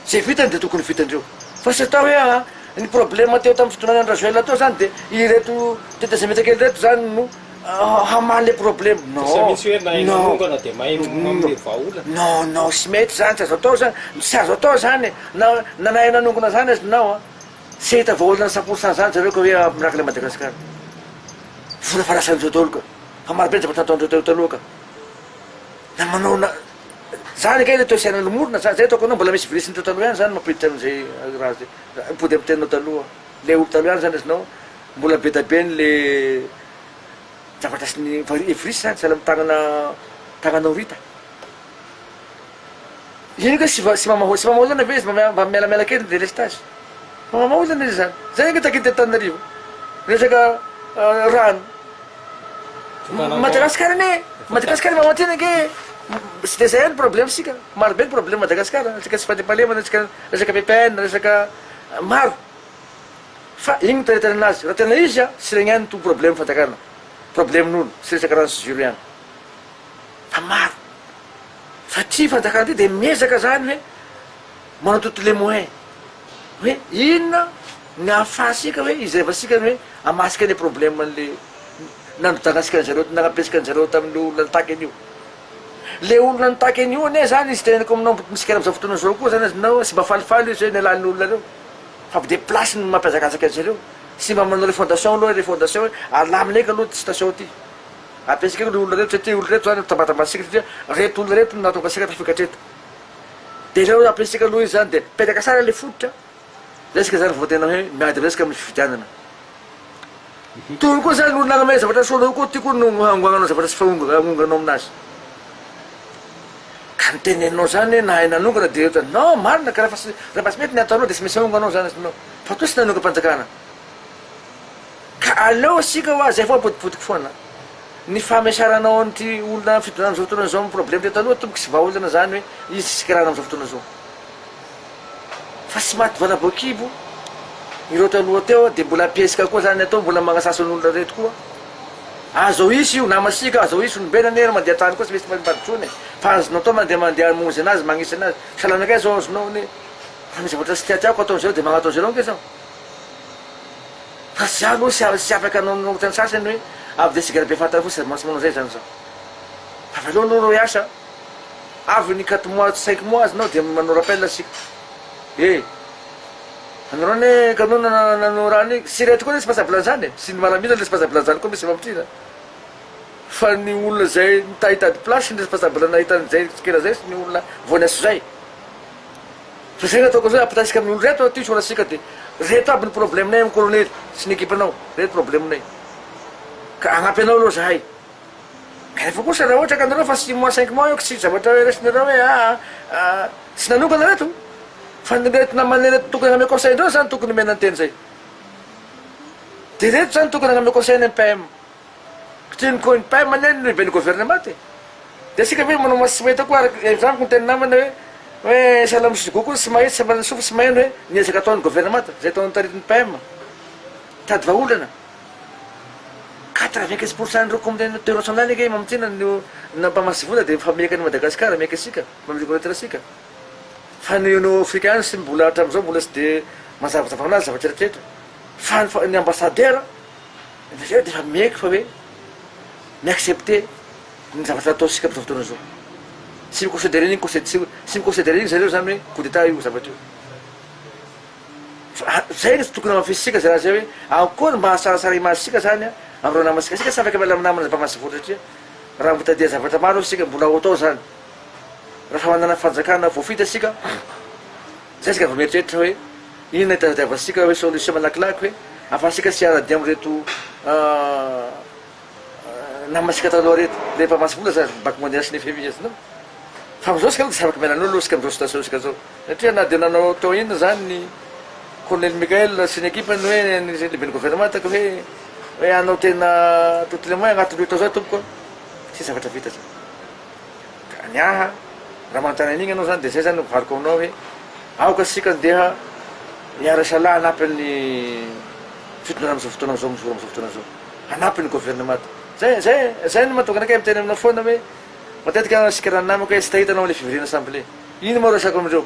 Zay vitany de tokony vitandreo. Fa tsy atao hoe aa ny problème teo tamin'ny fitondrana an'i Rajoelina teo zany de ireto tetezamita kely reto zany no hamaha le problème. Tsy Non! mihitsy hoe nahay Non! nanongana de mahay manome vahaolana. Non non tsy mety zany, tsy azo atao zany, tsy azo atao zany e! Na na nahay nanongana zany aza nao an, tsy hahita vahaolana cent pour cent zany zareo ka hoe miracle Madagascar. Vola fa lasan'ireo daholo ka. Fa maro be ny zavatra nataon'ireo teo taloha ka. Na manao na zany ange le toe-tsaina lomorina zany, zay ataoko anao mbola misy virus-ny teo taloha ihany zany mampiditra an'izay raha zay. Mipody amin'ny teninao taloha. Le olo taloha ihany zany azonao mbola be dia be ny le zavatra sy ny virus zany sahala amin'ny tagnana tagnana horita. Iny ange sy sy mamaha sy mamaha olana ve izy mba mialamiala kely ny délestage? Mba mamaha olana izy zany. Zay ange takian'ny teto Antananarivo. Resaka rano. Madagascar anie, Madagascar mamantina ange tsy de zay ihany problème sika. Maro be ny problème Madagascar, resaka tsy fandriampahalemana, resaka resaka PPN, resaka maro. Fa iny no taretarena azy. Raha tena izy an, tsy regny ihany ny problème fanjakana. Problème n'olo, tsy resaka rano sy jiro ihany. Fa maro. Fa ty fanjakana ty de miezaka zany hoe manao toutes les moyens hoe inona ny ahafahantsika hoe hijerevasika ny hoe hamasika ny problème an'le nanodanasika an'zareo nanapesika an'zareo tamin'le olona nitaky an'io. Le olona nitaky an'io anie zany izy teneniko aminao misikera am'zao fotoana zao koa zany azonao tsy mba falifaly izy hoe nialan'ny olona reo fa de place ny mampiazakazaka an'zareo sy mba manao refondation aloha refondation hoe alamina eky aloha ty situation ty. Ampiasika eo le olona reto satria olona reto zany tambatambatsika satria reto olona reto no nahatonga antsika tafakatra eto. De reo ampiasika aloha izy zany de mipetraka tsara le fototra, zay isika zany vao tena hoe miady resaka amin'ny fifidianana. Tony koa zany olona nanome zavatra soa anao koa ty koa no hangoagnanao zavatra tsy fahonga hagnonganao aminazy. Ka ny teneninao zany hoe nahay nanongana de otrany non marina ka refa refa tsy mety ny ataonao de tsy maintsy aongana ao zany ianao fa toa tsy nanongam-panjakana. Ka aleo isika hoa zay foana apodipodiko foana. Ny famesaranao an'ity olona fitondrana amzao fotoana zao amin'ny problème teto aloha tompoko tsy vahaolana zany hoe izy tsy karana amzao fotoana zao. Fa tsy maty valavoakibo ireo taloha teo de mbola ampiesika koa zany atao mbola magnasasa ny olona reto koa. Azo hisy io nama sika azo hisy olombelona anie mandeha tany koa tsy misy fahadisoana e fa azonao atao mandeha mandeha hamonjy anazy magnisy anazy sahala anakay zao azonao anie fa misy zavatra tsy tiatiako ataon'zareo de magnatao zareo ange zaho fa za aloha tsy tsy afaka hanao ny ohatran'ny sasany hoe avy de sigara be fahatany fotsiny tsy manao zay zany zaho fa avy aleo aloha reo hiasa avy ny quatre mois cinq mois azonao de manao rappel asika e Anareo anie ka anao nanao raha ny sy reto koa anie tsy passable an'izany e, sy ny maramila ny responsable an'izany koa misy mampitry fa ny olona izay nitahitady place ny responsable nahita an'izay tsikera zay sy ny olona vao niasa zay fa zay nataoko zay ampitaisika amin'ny olo reto aty soanasika de reto aby ny problème-nay amin'ny colonel sy ny ekipanao reto problème-nay ka hagnampy anao aloha zahay. Kanefa kosa raha ohatra ka nareo fa six mois cinq mois eo tsy zavatra raisinareo hoe aa tsy nanongana reto fa ny reto namana reto tokony hanome conseil ndreo zany tokony omena ny teny zay de reto zany tokony hanome conseil ny MPM satria ny ko ny PM anie no lehiben'ny gouvernement e de asika ve manao maso tsy mahita koa araka izany ko ny teny namana hoe hoe sahala amin'ny sogoa koa tsy mahita tsy manana sofina tsy maheno hoe ny ezaka ataon'ny gouvernement zay ataon'ny taritin'ny PM mitady vahaolana 95 pour cent n'ireo communauté internationale ange mamintina no nampamatsy vola dia efa miaiky an'i Madagascar, miaiky antsika, mi-reconnaître antsika. Fa ny Union africaine sy mbola hatramin'izao mbola tsy dia mazavazava aminazy zavatra rehetra. Fa ny ny ambassadeur dia efa miaiky fa hoe mi-accepter ny zavatra ataontsika amin'izao fotoana izao. Tsy mi-considerer iny tsy mi-considerer iny zareo zany hoe coup d'état io zavatra io. Fa zay no tokony hamafisintsika zay raha zay hoe akory mba hahatsaratsara image tsika zany amreo namantsika, tsika tsy afaka miala am namana zay mpamatsy vola satria raha mitadia zavatra maro isika mbola ao atao zany, raha manana fanjakana voafidy asika zay isika vao mieritreritra hoe inona hitadiavantsika hoe solution malakilaky hoe afahantsika tsy hiara dia amreto Namantsika taloha reto, le mpamatsy vola zany, banque mondiale sy ny FMI azonao? Fa amizao isika aloha tsy afaka miala an'io aloha isika amizao situation isika zao, satria na dia nanao atao inona zany ny colonel Mickaël sy ny ekipany hoe ny lehiben'ny gouvernement ka hoe hoe hanao tena toutes les moyens agnatin'ny roa taona zao tompoko a, tsisy zavatra vita zany. Ka ny ahy raha manontany an'igny anao zany de zay zany no valiko aminao hoe aoka isika ndeha hiara-hisalahy hanampy ny fitondrana amizao fotoana zao mijoro amizao fotoana zao. hanampy ny governemanta. Zay, zay, zay no mahatonga anakay miteny aminao foana hoe, matetika asika raha ny namako hoe tsy te hahita anao ilay fivoriana assemblée. Ino moa resako amindreo?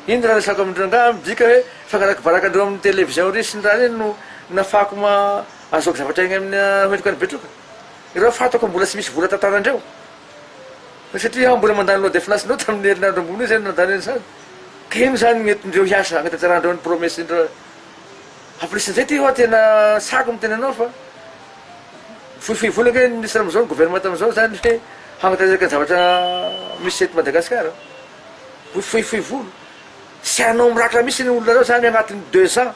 Ino raha resako amindreo? Angaha midika hoe fangalako baraka andreo amin'ny télévision ry sy ny raha iny no nafahako ma azahoako zavatra egny amin'ny hoentiko any Betroka? Ireo fantako mbola tsy misy vola tantanandreo. Satria aho mbola mandany loi de finance ndreo tamin'ny herinandro ambony io zay no nandany an'izany. Ka ino zany ny entindreo hiasa hagnatanterahndreo ny promesse ndreo? En plus ndray ty hoa tena sako miteny anao fa fohifohy vola ange ny ministre amizao ny gouvernement amizao zany hoe hagnatanteraka ny zavatra misy eto Madagascar a, fohifohy vola, tsy hanao miracle mihitsy ny olona reo zany agnatin'ny deux ans,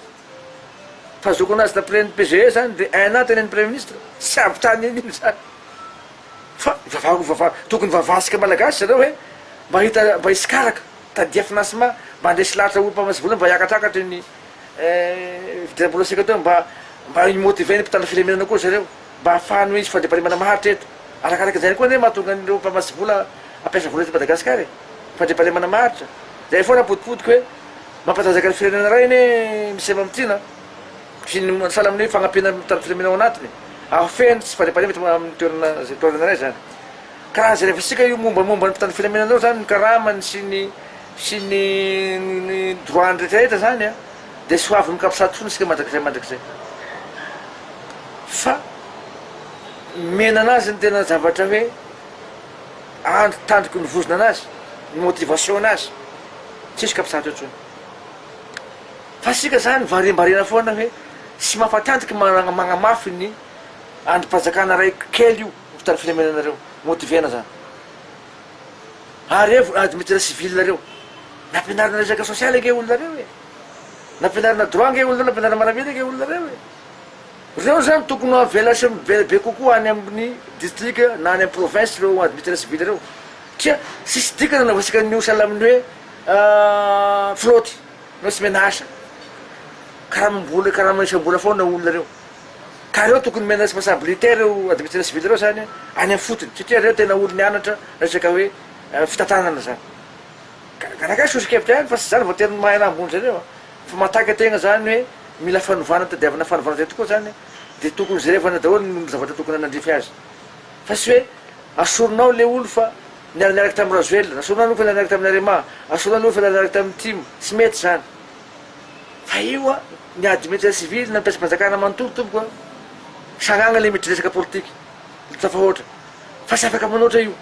fahazoako anazy d'après ny PGE zany de un an tenen'ny premier ministre, tsy hahavitany an'io zany fa vavahako vava tokony vavahantsika malagasy zareo hoe mba hita mba hisikaraka, tadia financement mba handresy lahatra olo mpamatsy vola mba hiakatrakatra ny Fidiram-bola isika teo mba mba hi-motiver ny mpitandro filaminana koa zareo mba hahafahany hoe hisy fandriampahalemana maharitra eto. Arakaraka izay ihany koa anie mahatonga an'ireo mpamatsy vola hampiasa vola eto Madagasikara e. Fandriampahalemana maharitra. Zay foana apodipodiko hoe mampatanjaka ny firenena iray anie misy mampitina sy ny sahala amin'ny hoe fagnampiana ny mpitandro filaminana ao anatiny. Ahafehy ny tsy fandriampahalemana eto amin'ny toerana izay toerana iray izany. Ka raha jerevantsika io mombamomba ny mpitandro filaminana io zany ny karamany sy ny sy ny ny droit-ny rehetra rehetra zany an, de tsy ho avy mikapsat tsony isika mandrakizay mandrakizay. Fa mena anazy ny tena zavatra hoe andro tandroky ny vozona anazy, ny motivation anazy, tsisy kapsat eo tsony. Fa isika zany variambarina foana hoe tsy mahafaty antoky magnamafy ny andrim-panjakana ray kely io. Mpitandro filaminana reo, motiver-na zany. Ary evo ady miditra civil reo. Nampianarina resaka sosialy ange olona reo e. Nampianarina droit ange olona reo, nampianarina maramila ange olona reo e. Reo zany tokony ho avela sy bebe kokoa any amin'ny district na any amin'ny province reo administrateur civil reo. Satria tsisy dikany anaovantsika an'io sahala amin'ny hoe flotte anao tsy omena asa. Karamam-bola, karama isam-bola foana olona reo. Ka reo tokony omena responsabilité reo administrateur civil reo zany any amin'ny fotony satria reo tena olo nianatra resaka hoe fitantanana zany. Ka anakahy soso-kevitra ihany fa tsy zany voatery ny mahay raha ambony zareo a. Fa mahataka tegna zany hoe mila fanovana tadiavina fanovana zay tokoa zany de tokony jerevana daholo ny zavatra tokony hanandrify azy. Fa tsy hoe asorinao le olo fa niara-niaraka tamin'i Rajoelina, asorinao le olo fa niara-niaraka tamin'ny Arema, asorinao le olo fa niara-niaraka tamin'ny tim, tsy mety zany. Fa io a, ny ady militaire civil na ny mpiasam-panjakana manontolo tompoko a, sagnagna le miditra resaka politika, le tafahoatra, fa tsy afaka manoatra io.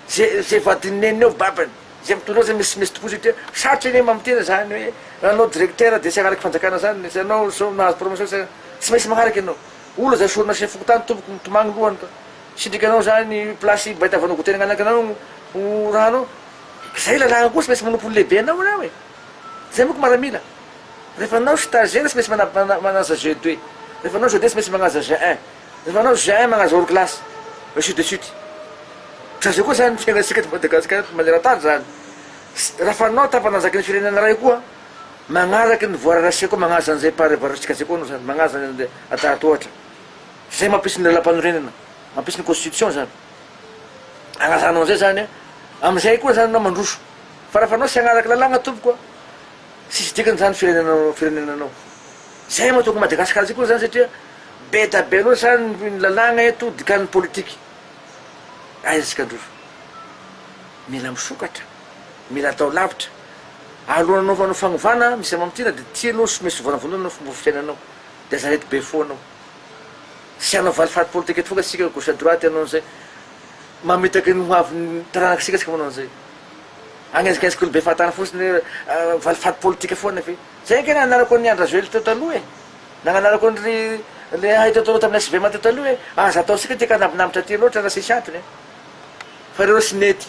Ze ze vadin'i neny eo babany, ze mitondra eo zay misimisy tokoa satria sarotra anie mamitena zany hoe raha anao directeur de tsy hagnaraky fanjakana zany, tsy anao zao nahazo promotion tsy tsy maintsy magnaraka ianao. Olona zay sorona chef fokontany tompoko mitomagny lohany ka, sindriky anao zany place mba hitavanao goûter ny anakinao ho rahanao, zay lalàgna koa tsy maintsy manompo ny lehibe anao anao e. Zay manko maramila. Rehefa anao stagiaire tsy maintsy manaja G deux. Rehefa anao G deux tsy maintsy magnaja G un. Rehefa anao G un magnaja hors classe. Ainsi de suite. Ohatran'izay koa zany ny fiainantsika eto Madagasikara eto maneran-tany zany. Raha anao tafananjaky ny firenena iray koa, magnaraky ny voararasika koa magnaja an'izay par voararasika zay koa anao zany, magnaja an'izay atahatohatra. Zay mampisy ny lalam-panorenana, mampisy ny constitution zany. Agnazanao an'izay zany, am'izay koa zany anao mandroso. Fa raha fanao tsy hagnaraka lalàgna tompoko a, tsisy dikany zany firenenanao firenenanao. Zay mahatonga Madagascar zay koa zany satria be da be loatra zany ny lalàgna eto dikan'ny politiky. Aiza tsika handroso? Mila misokatra, mila atao lavitra. Alohan'ny hanaovanao fagnovana misy amam-tiana de ty aloha sy maintsy ovana voalohany ny fomba fiainanao de aza arety be fo anao. Tsy hanao valifaty politika eto foana tsika gauche à droite hanao an'izay. Mamitaky ny ho avin'ny taranak'isika tsika manao an'izay. Agnenjikenjiky olo be fahatany fotsiny hoe valifaty politika foana ve? Zay ange nanarako an'i Andry Rajoelina teo taloha e! Nagnanarako an'i le hay teo taloha tamin'ny SVM teo taloha hoe aza ataontsika ty kanambinambitra ty loatra raha tsisy antony e! Fa reo tsy nety.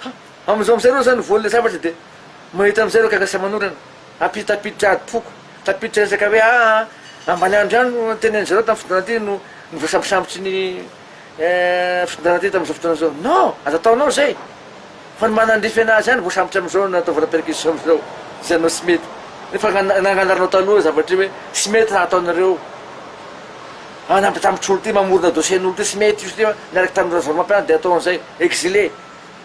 Ha! Amizao amizay reo zany voan'le zavatra de mahita amizay reo gaga sy aman'orana. Ampitapiditra adim-poko, tafiditra resaka hoe aa ambaniandro ihany no tenenin-dry zareo tamin'ny fitondrana ty no voasambosambotry ny fitondrana ty tamin'izao fotoana izao. Non! Aza ataonao izay! Fa ny manandrify anazy ihany voasambotra amin'izao no ataovana perquisition amin'izao, izay anao tsy mety. Nefa nagnanarinao taloha zavatra io hoe tsy mety raha ataonareo. Manambitambitr'olo ty, mamorona dossier-n'olo ty, tsy mety io satria niaraka tamin'i Rajaonarimampianina dia atao an'izay. Exilé.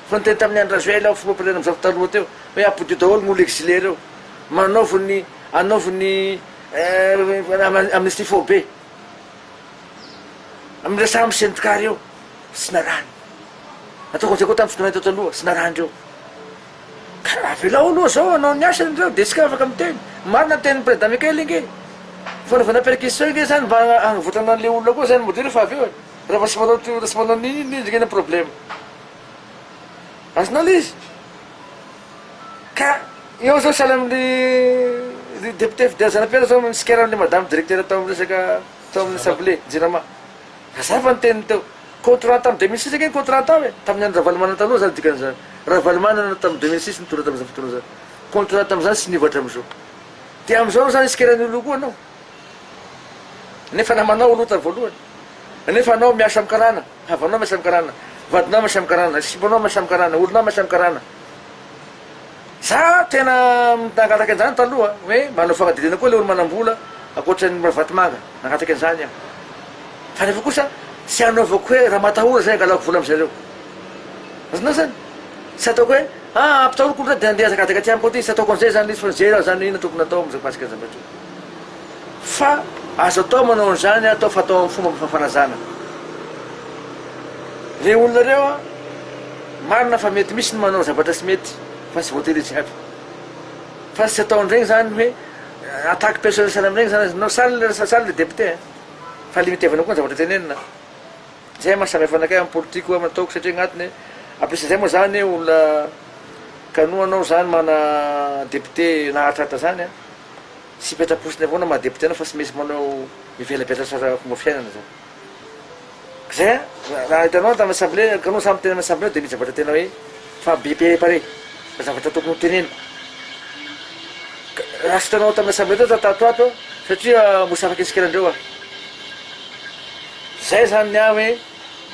Fa niteny tamin'i Andry Rajoelina aho filoham-pirenena amin'izao taloha teo hoe ampodio daholo ny olo exilé reo. Manaovy ny anaovy ny amnistie faobe. Miresaha amin'ny syndicat reo. Tsy narahiny. Ataoko an'izay koa tamin'ny fitondrana teto aloha, tsy narahan-dreo. Ka avelao aloha zao hanao ny asany reo de tsika afaka miteny. Marina ny tenin'ny président Mickaël ange. Fanaovana perquisition ange zany mba hagnavotana an'le olona koa zany modia refa avy eo e. Raha tsy manao raha tsy manao n'inona izy ange ny problème. Azonao le izy? Ka eo zao sahala amin'ny ry député Fidèle Zanapiera zao mitsikera an'le madame directeur tao amin'ny resaka tao amin'ny assemblée Jirama. Mazava ny teniny teo. Contrat tamin'ny 2006 ange ny contrat tao e! Tamin'ny andro Ravalomanana taloha zany dikan'izany. Ravalomanana tamin'ny 2006 nitondra tamin'izany fotoana izany. Contrat tamin'izany tsy niova hatramin'izao. Dia amin'izao zany isikeran'ny olona koa anao. Nefa namanao aloha tamin'ny voalohany. Nefa anao miasa amin'ny karana, havanao miasa amin'ny karana, vadinao miasa amin'ny karana, sipanao miasa amin'ny karana, olonao miasa amin'ny karana. Za tena nangataka an'izany taloha hoe manao fanadihadiana koa le olo manambola ankoatran'ny Ravatomanga, nangataka an'izany aho. Fa nefa kosa tsy hanaovako hoe raha matahora zay angalako vola amizareo. Azonao zany? Tsy ataoko hoe ah ampitahoriko olo reo de andeha hazakazaka aty amiko aty, tsy ataoko an'izay zany le izy fa nijery aho zany hoe inona tokony atao amizao mikasika ny zavatra io. Fa azo atao manao an'izany atao fa atao amin'ny fomba mifafanazana. Reo olona reo an, marina fa mety misy ny manao zavatra tsy mety fa tsy voatery jiaby. Fa tsy atao an'regny zany hoe attaque personnelle sahala amin'regny zany aza, non sale sale le député ein, fa limitevana koa ny zavatra tenenina. Zay maha samy hafa anakay amin'ny politique hoe ataoko satria agnatiny en plus zay moa zany olona kanoa anao zany mana député nahatratra zany an. Tsy hipetra-potsiny avao na maha député anao fa tsy maintsy manao mivelabelatra fomba fiainana zany. Zay an, raha hitanao tamin'ny assemblée, ka anao samy miteny amin'ny assemblée dia misy zavatra tena hoe fa bien préparé, fa zavatra tokony ho teneniko. Ka raha tsy hitanao tamin'ny assemblée teo za tato ato satria mbo tsy afaka hisikera andreo aho. Zay zany ny ahy hoe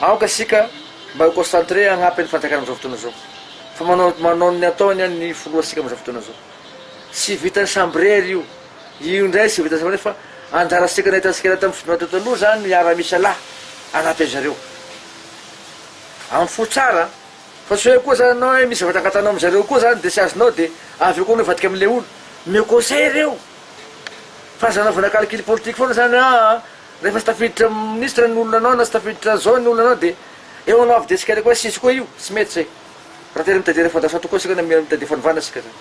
aoka isika. mba hi concentrer hagnampy ny fanjakana amizao fotoana zao fa manao manao ny ataony ny filoha-tsika amizao fotoana zao. Tsy vitan'ny samirery io. Io indray tsy vitan'ny samirery fa anjarantsika nahitantsika tamin'ny fitondrana teto aloha zany miara-misalahy hanampy an'zareo. Amin'ny fo tsara an! Fa tsy hoe koa zany anao hoe misy zavatra angatahanao amin'zareo koa zany de tsy azonao de avy eo koa anao hivadika amin'le olo. Omeo conseil reo. Fa aza anaovana calcul politique foana zany hoe aa rehefa tsy tafiditra ministre ny olona anao na tsy tafiditra zao ny olona anao de eo anao avy de tsy koa tsisy koa io, tsy mety zay. Raha tena mitady refondation tokoa isika na mitady fanovana isika zany.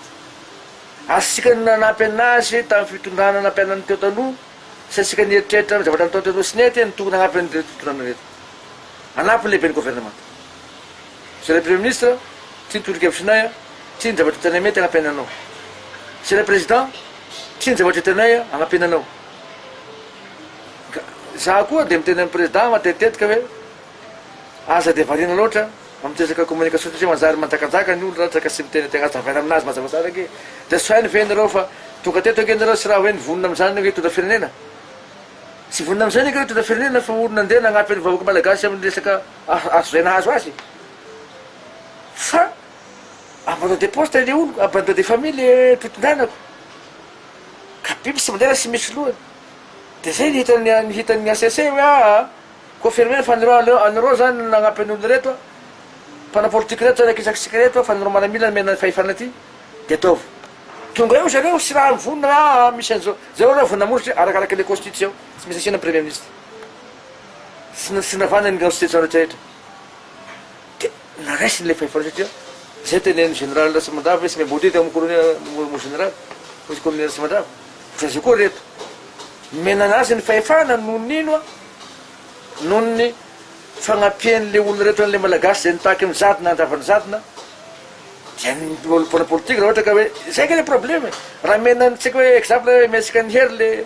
Azontsika ny nanampy anazy tamin'ny fitondrana nampianany teo taloha sy antsika nieritreritra amin'ny zavatra nataony teo aloha sy nety no tokony hanampy an'ireto fitondrana ireto. Hanampy ny lehiben'ny governemanta. Monsieur le Premier ministre, ty ny tolo-kevitrinay, ty ny zavatra hitanay mety hanampiana anao. Monsieur le Président, ty ny zavatra hitanay hanampiana anao. Ka za koa dia miteny amin'ny Président matetitetika hoe aza dia variana loatra amin'ny resaka communication satria manjary manjakanjaka ny olona raha ka tsy miteny tegna azavaina aminazy mazava tsara ange. Dia tsy hainy ve nareo fa tonga teto ange nareo tsy raha hoe nivonona amin'izany ange hitondra firenena. Tsy vonona amin'izay ange hitondra firenena fa olona andeha nagnampy ny vahoaka malagasy amin'ny resaka azo izay nahazo azy. Fa abandon de poste le olo, abandon de famille le mpitondranako. Ka biby tsy mandeha raha tsy misy lohany. De zay ny hitan'ny ny hitan'ny HCC hoe aa confirmer fa anareo aleo anareo zany no nagnampy an'olo reto a, mpanao politique reto zany akisakisaka reto a fa anareo maramila nomena fahefana ty de ataovy. Tonga eo zareo tsy raha mivonona hoe aa misy an'zao, zareo aloha vao namory satria arakaraka le constitution tsy maintsy asiana premier ministre. Tsy tsy navana ny constitution rehetra rehetra. De naraisiny le fahefana satria zay tenenin'ny général Ratsimandrava hoe tsy mahay teo amin'ny colonel mon général, hoy colonel Ratsimandrava. Ohatran'izay koa reto. Nomena anazy ny fahefana noho ny ino? Noho ny fagnampian'le olona reto an'le malagasy zay nitaky ny jadona handrava ny jadona. Dia ny olo mpanao politique raha ohatra ka hoe zay ange le problème e. Raha omena antsika hoe exemple hoe omentsika an'i Hery le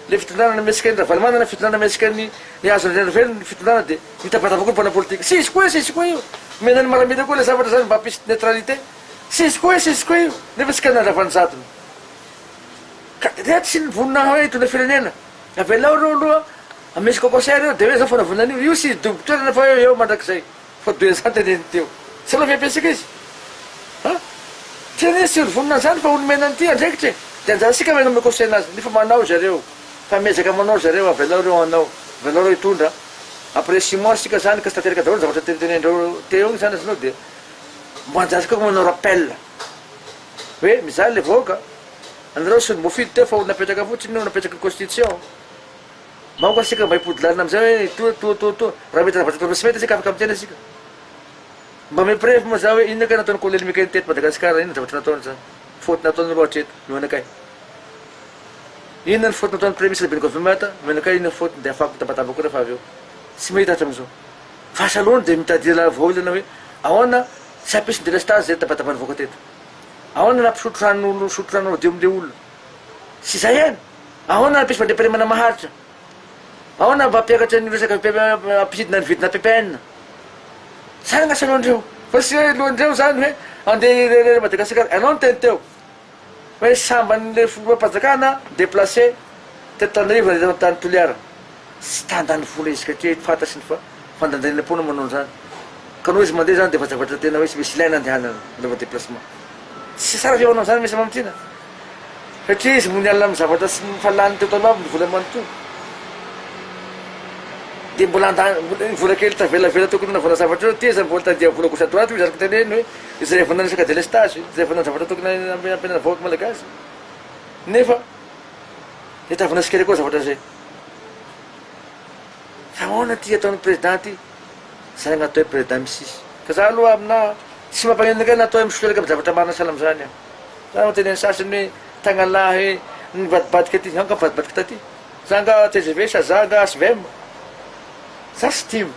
le fitondrana na omentsika an'i Ravalomanana ny fitondrana omentsika an'i ny Hazo Andrianarivelo ny fitondrana dia mitabataba koa ny mpanao politique. Tsisy koa hoe tsisy koa io. Omena ny maramila koa le zavatra zany mba hampisy neutralité. Tsisy koa hoe tsisy koa io. Nefa tsika nandrava ny jadona. Ka reto tsy nivonona hoe hitondra firenena. Avelao reo aloha misy cocoser eo de hoe zao fanaovana an'io. Io tsy hidobo toerana fa eo mandrakizay. Fa doha zany teneniny teo. Tsy aleo ve ampiasika izy? Ha? Tena izy tsy nivonona an'izany fa omena an'ity andraikitra e. De anjarantsika ve hanome conseil anazy? Nefa manao zareo. Fa miezaka manao zareo, avelao reo hanao. Avelao reo hitondra. Après six mois sika zany ka tsy tanteraka daholo ny zavatra tenitenenindreo teo igny zany azonao de mba anjarantsika koa manao rappel. Hoe mijaly le vahoaka. Anareo tsy olom-boafidy teo fa olona napetraka fotsiny io, napetraky ny constitution. Manko asika mba hipody lalina amizay hoe toa toa toa toa. Raha mety zavatra ataonao tsy mety asika afaka miteny asika. Mba mi-preuve moa za hoe inona kay nataon'i colonel Mickael teto Madagascar, inona zavatra nataony zany. Faute nataony aloha hatreto, mihoana kay. Inona ny faute nataon'ny premier ministre Benny Govemata, mihoana kay inona ny faute de afahako mitabataba koa rehefa avy eo. Tsy mahita hatramizao. Fa asa aloha de mitady vahaolana hoe ahoana tsy hampisy ny delestage zay tabataba nivoaka teto. Ahoana raha mpisotro rano misotro rano madio amin'ilay olona? Tsy izay ihany. Ahoana raha hampisy fandriampahalemana maharitra? Ahoana mba hampiakatra ny resaka hampidina ny vidina ppn? Tsara ny asanao Fa tsy hoe lohan'ireo izany hoe andeha irery Madagasikara. Ianao niteny teo hoe samban'ilay filoham-panjakana déplacé teto Antananarivo nandeha tany Toliara. Tsy te handany vola izy satria fantatry ny fa fandaniam-poana manao an'izany. Ka noho izy mandeha izany dia efa zavatra tena hoe tsy misy ilaina andehanana anaovana déplacement. Tsy tsara ve manao an'izany Mister Mamitiana? Satria izy mbola niala amin'ny zavatra tsy fa lany teto aloha ny vola manontolo. Dia mbola handany ny vola kely tavelavela tokony hanaovana zavatra eo, teza mbola tandia vola gauche à droite hoy izy araka ny teneniny hoe izay vao naresaka délestage, izay vao zavatra tokony hampianana vahoaka malagasy. Nefa tadiavina sy kely koa zavatra izay. Fa ahoana ty ataon'ny président ty? Zay no atao hoe président misisy. Fa za aloha aminà tsy mampaninona kay na atao hoe misolelaka amin'ny zavatra marina sahala amin'izany aho. Za no tenen'ny sasany hoe tagnalahy nivadibadika aty, za nga nivadibadika taty? Za nga tgv sa za nga hvm? Za tsy tim.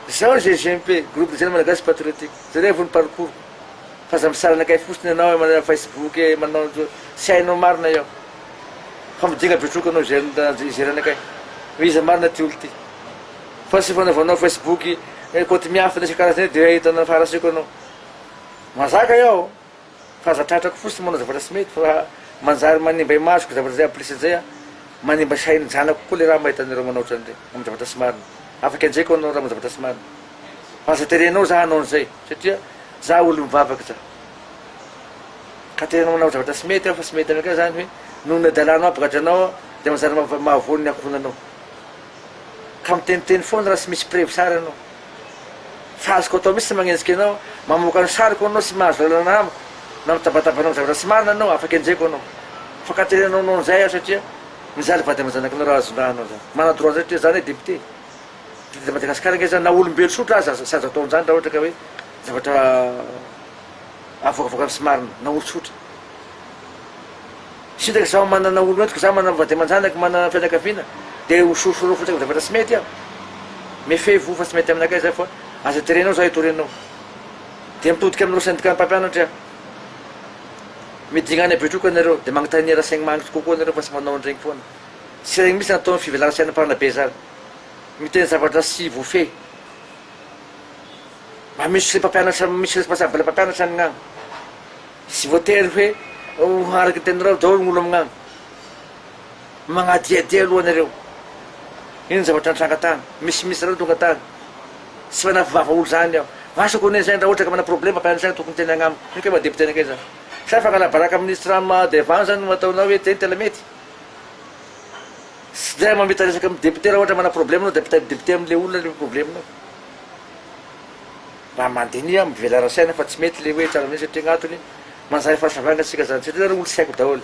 Zao GGMP, Groupe de Jeunes Malagasy Patriotique, jerevo ny parcours. Fa aza misary anakay fotsiny ianao hoe manao facebook e, manao an'izao, tsy hainao marina eo. Fa midinga betroka anao hijery anakay. Hoe iza marina ty olo ty. Fa tsy fanaovanao facebook kaonty miafina isan-karazany eo dia ahitana faharasiko anao. Mazaka iaho fa aza tratrako fotsiny manao zavatra tsy mety fa manjary manimba imasoko zavatra zay en plus an'izay an manimba sain'ny zanako koa le raha mahita anareo manao ohatran'ireny amin'ny zavatra tsy marina. Afaka enjehiko anao raha manao zavatra tsy marina. Fa aza terenao za hanao an'izay satria za olo mivavaka za. Ka terenao manao zavatra tsy mety aho fa tsy mety aminakay zany hoe noho ny adalanao ampigadranao aho dia manjary mahavoa ny ankohonanao. Ka miteniteny foana raha tsy misy preuve sary ianao. Fa azoko atao mihitsy ny magnenjika anao, mamoaka ny sariko anao tsy mahazo lalana amiko, na mitabataba anao amin'ny zavatra tsy marina anao, afaka enjehiko anao. Fa ka terenao hanao an'izay aho satria mijaly vady aman-janakinao raha azon-draha anao zany. Mana droit an'izay satria za anie député. Député de Madagascar ange zany na olombelo tsotra aza tsy azo atao an'izany raha ohatra ka hoe zavatra avoakavoaka tsy marina, na olo-tsotra. Sintaka zaho manana olo entiko, zaho manana vady aman-janaka, manana fianakaviana, dia ho sorosorona fotsiny amin'ny zavatra tsy mety aho. Mefehy voa fa tsy mety aminakay izay fa aza terenao zaho hitory anao. Dia mitodika amin'ireo syndicat mpampianatra aho. Midingana any Betroka nareo, dia magnontania renseignement kokoa nareo fa tsy manao an'iregny foana. Tsy regny mihitsy nataon'ny fivelaran-tsaina mpanabe zany. Miteny zavatra tsy voafehy. Mba misy mpampianatra, misy responsable mpampianatra any ngagny. Tsy voatery hoe ho araka ny teninareo daholo ny olo amignagny. Magnadiadia aloha nareo. Ino ny zavatra nitranga tany. Misy misy nareo tonga tany. Tsy manafy vava olo zany aho. Asako anie zay raha ohatra ka mana problème mpampianatra agny tokony miteny agnamiko. Ino kay maha député anakay zany. Sa fangala baraka ministre maha devant zany no ataonao hoe zay no tena mety. Tsy de mamita resaka amin'ny député raha ohatra mana problème anao de ampitain'ny député amle olona le problème nao. Mba mandiniha mivelara saina fa tsy mety le hoe tsara mihitsy satria gn'antony manjary fahasavarana tsika zany satria nareo olo tsy haiko daholo.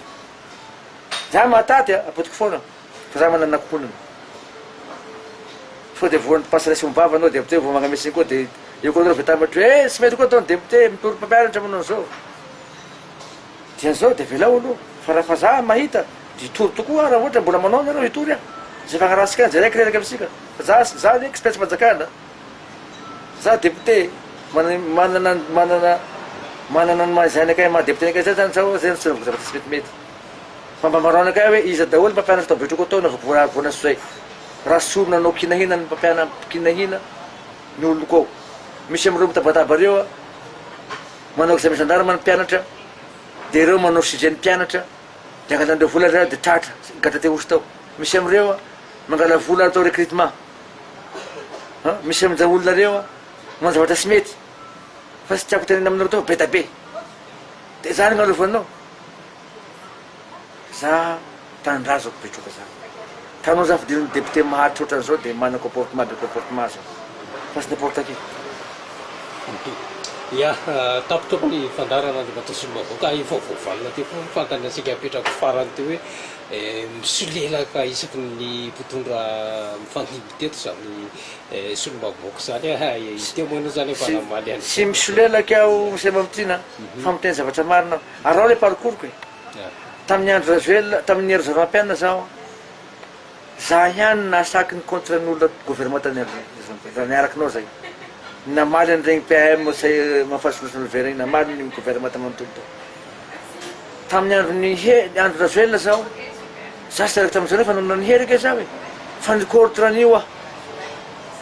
Za mahataty a, apodiko foana fa za manana ankohonana. Sao de voan'ny passeresse ombava anao de avy teo vao magnamesiny koa de eo koa nareo vao hitambatry hoe eh tsy mety koa ataon'ny député mitory mpampianatra manao an'izao. Dia zao de avelao aloha fa raha fa za mahita de hitory tokoa aho raha ohatra mbola manao nareo hitory aho. Zay fagnarahantsika any jereko reraka amintsika fa za za anie expert fanjakana. Za député manana manana manana ny maha izay anakay maha député anakay zay zany zao zay no tsy anaovako zavatra tsy metimety. Fa mba ambarao anakay hoe iza daholo mpampianatra tao Betroka tao naovako voa voanaso zay. Raha solo nanao kinahina ny mpampiana kinahina ny oloko ao. Misy am'ireo mitabataba reo a manao examen gendarme ny mpianatra de ireo manao sujet ny mpianatra de angalan'ireo vola reo de tratra gadra te osy tao. Misy am'ireo a mangala vola atao recrutement. An, misy amin'izay olona reo an, manao zavatra tsy mety, fa tsy tiako tenenina aminareo teo fa be da be, de zany no alovanao, za tanindrazako betroka za, tanao za fidirana député maharitra otran'izao de manana comportement be comportement za, fa tsy n'importe qui. Ya, tapitra ny fandaharana Andriamatoa Solombavambahoaka, efa voavalona teo koa ny fanontaniantsika apetrako farany teo hoe Misolelaka isaky ny mpitondra mifandimby teto izany solombavambahoaka izany. Teo moa ianao izany efa namaly an'izay. Tsy misolelaka aho Monsieur Mamitiana fa miteny zavatra marina aho. Araho ilay parcours-ko e. Tamin'ny andro Rajoelina, tamin'ny Hery Rajaonarimampianina zaho, za ihany no nahasaky ny contre ny olona gouvernement tany raha niaraka anao zay. Namaly an'iregny PM say Mahafaly Solofonolivera igny, namaly ny gouvernement manontolo tao. Tamin'ny andron'ny Hery, andro Rajoelina zaho, za tsy niaraka tamin'izao nefa nanana ny Hery ange zaho e, fa ny contre an'io aho,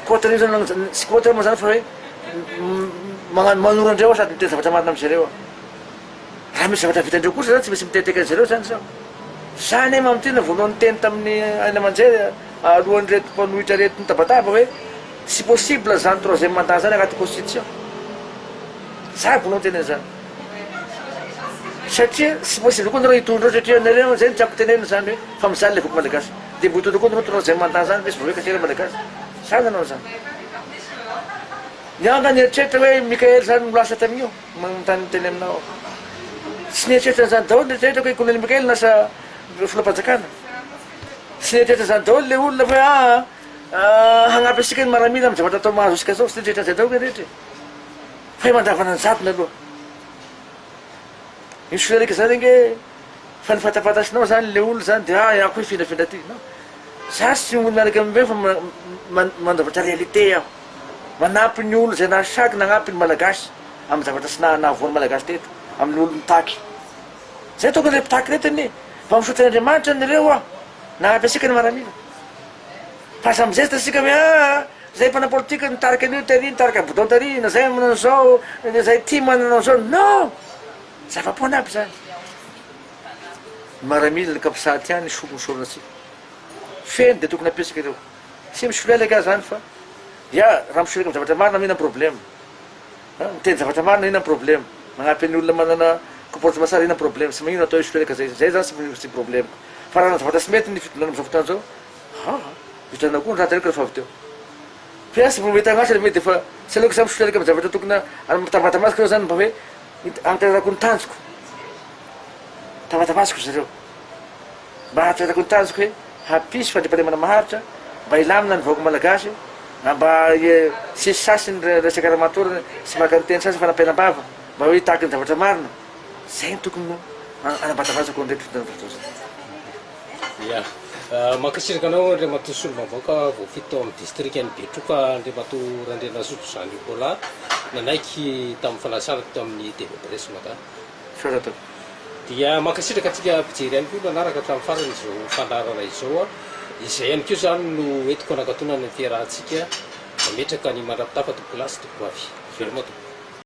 contre an'io zany, tsy contre moa zany fa hoe magnano manoro andreo aho sady miteny zavatra marina amizareo aho, raha misy zavatra vitandreo kosa zany tsy maintsy miteniteny an'zareo zany zaho, za anie Mamitiana voalohany niteny tamin'ny haino aman-jery alohan'ireto mpanohitra reto nitabataba hoe tsy possible zany troisième mandat zany agnaty constitution, za voalohany niteny an'izany. Satria tsy possible koa nareo hitondra eo satria nareo zay no tiako tenenina zany hoe fa mijaly le vahoaka malagasy de mbo hitondra koa nareo troisième mandat zany ve sy vao hoe katery malagasy za nanao an'zany ny anga nieritreritra hoe Mickaël zany no lasa tamin'io manontany miteny aminao aho tsy nieritreritra an'zany daholo nieritreritra hoe colonel Mickaël lasa filoham-panjakana tsy nieritreritra an'zany daholo le olona hoe aa hagnampy antsika ny maramila amin'ny zavatra atao mahazo antsika zao tsy nieritreritra an'zay daholo ny rehetra e fa mandravana ny jadona aloha Io solelaka zany ange fa ny fantapantasinao zany le olona zany de ah iaho koa hifindrafindra aty non za tsy olo miaraka amin'ireo fa mandrafatra réalité aho manampy ny olo zay nahasaky nagnampy ny malagasy amin'ny zavatra tsy nahavoan'ny malagasy teto amin'ny olo mitaky zay tokony le mpitaky reto anie mba misaotra an'Andriamanitra anareo aho nanampy antsika ny maramila fa aza mizesta tsika hoe ah zay mpanao politika nitarika an'io tary nitarika bidon tary na zay manao an'izao na zay tia manana an'izao non zava-poana aby zany ny maramila ny capsat ihany ny solo misorona antsika feno de tokony apetsaka ireo tsy misolelaka aho zany fa. Ya, raha misolelaka amin'ny zavatra marina inona ny problème? An, miteny zavatra marina inona ny problème? Magnampy ny olona manana comportement tsara inona ny problème? Tsy magnino atao hisolelaka zay, zay zany tsy tsy problème-ko. Fa raha zavatra tsy mety ny fitondrana amin'izao fotoana izao, aa, hitanao koa ny raha teneniko rehefa avy teo. Fa tsy mbola mahita an'asa le mety efa tsy aleoko za misolelaka amin'ny zavatra tokony tambatambatsiko reo zany mba hoe hanatanterahako ny tanjoko, tambatambatsiko zareo mba hahatratrako ny tanjoko hoe hampisy fandriampahalemana maharitra mba hilamina ny vahoaka malagasy na mba tsy hisy sasy ny resaka ramatoa sy maka ny teny sasany fanampenam-bava mba hoe hitaky ny zavatra marina, zay no tokony hanambatambatsako an'ireto fitondrana vaovao. Ya. Mankasitraka anao Andriamatoa Solombavambahoaka voafidy tao amin'ny distrikan'i Betroka Andriamatoa Randrianazoto Jean Nicolas nanaiky tamin'ny fanasana teto amin'ny TV Presse Mada. Misaotra tompoko. Dia mankasitraka antsika mpijery ihany koa nanaraka hatramin'ny farany izao fandaharana izao. Izay ihany koa izany no entiko hanakatonana ny fiarahantsika mametraka ny mandra-pitafa tompokolahy sy tompokovavy. Veloma tompoko.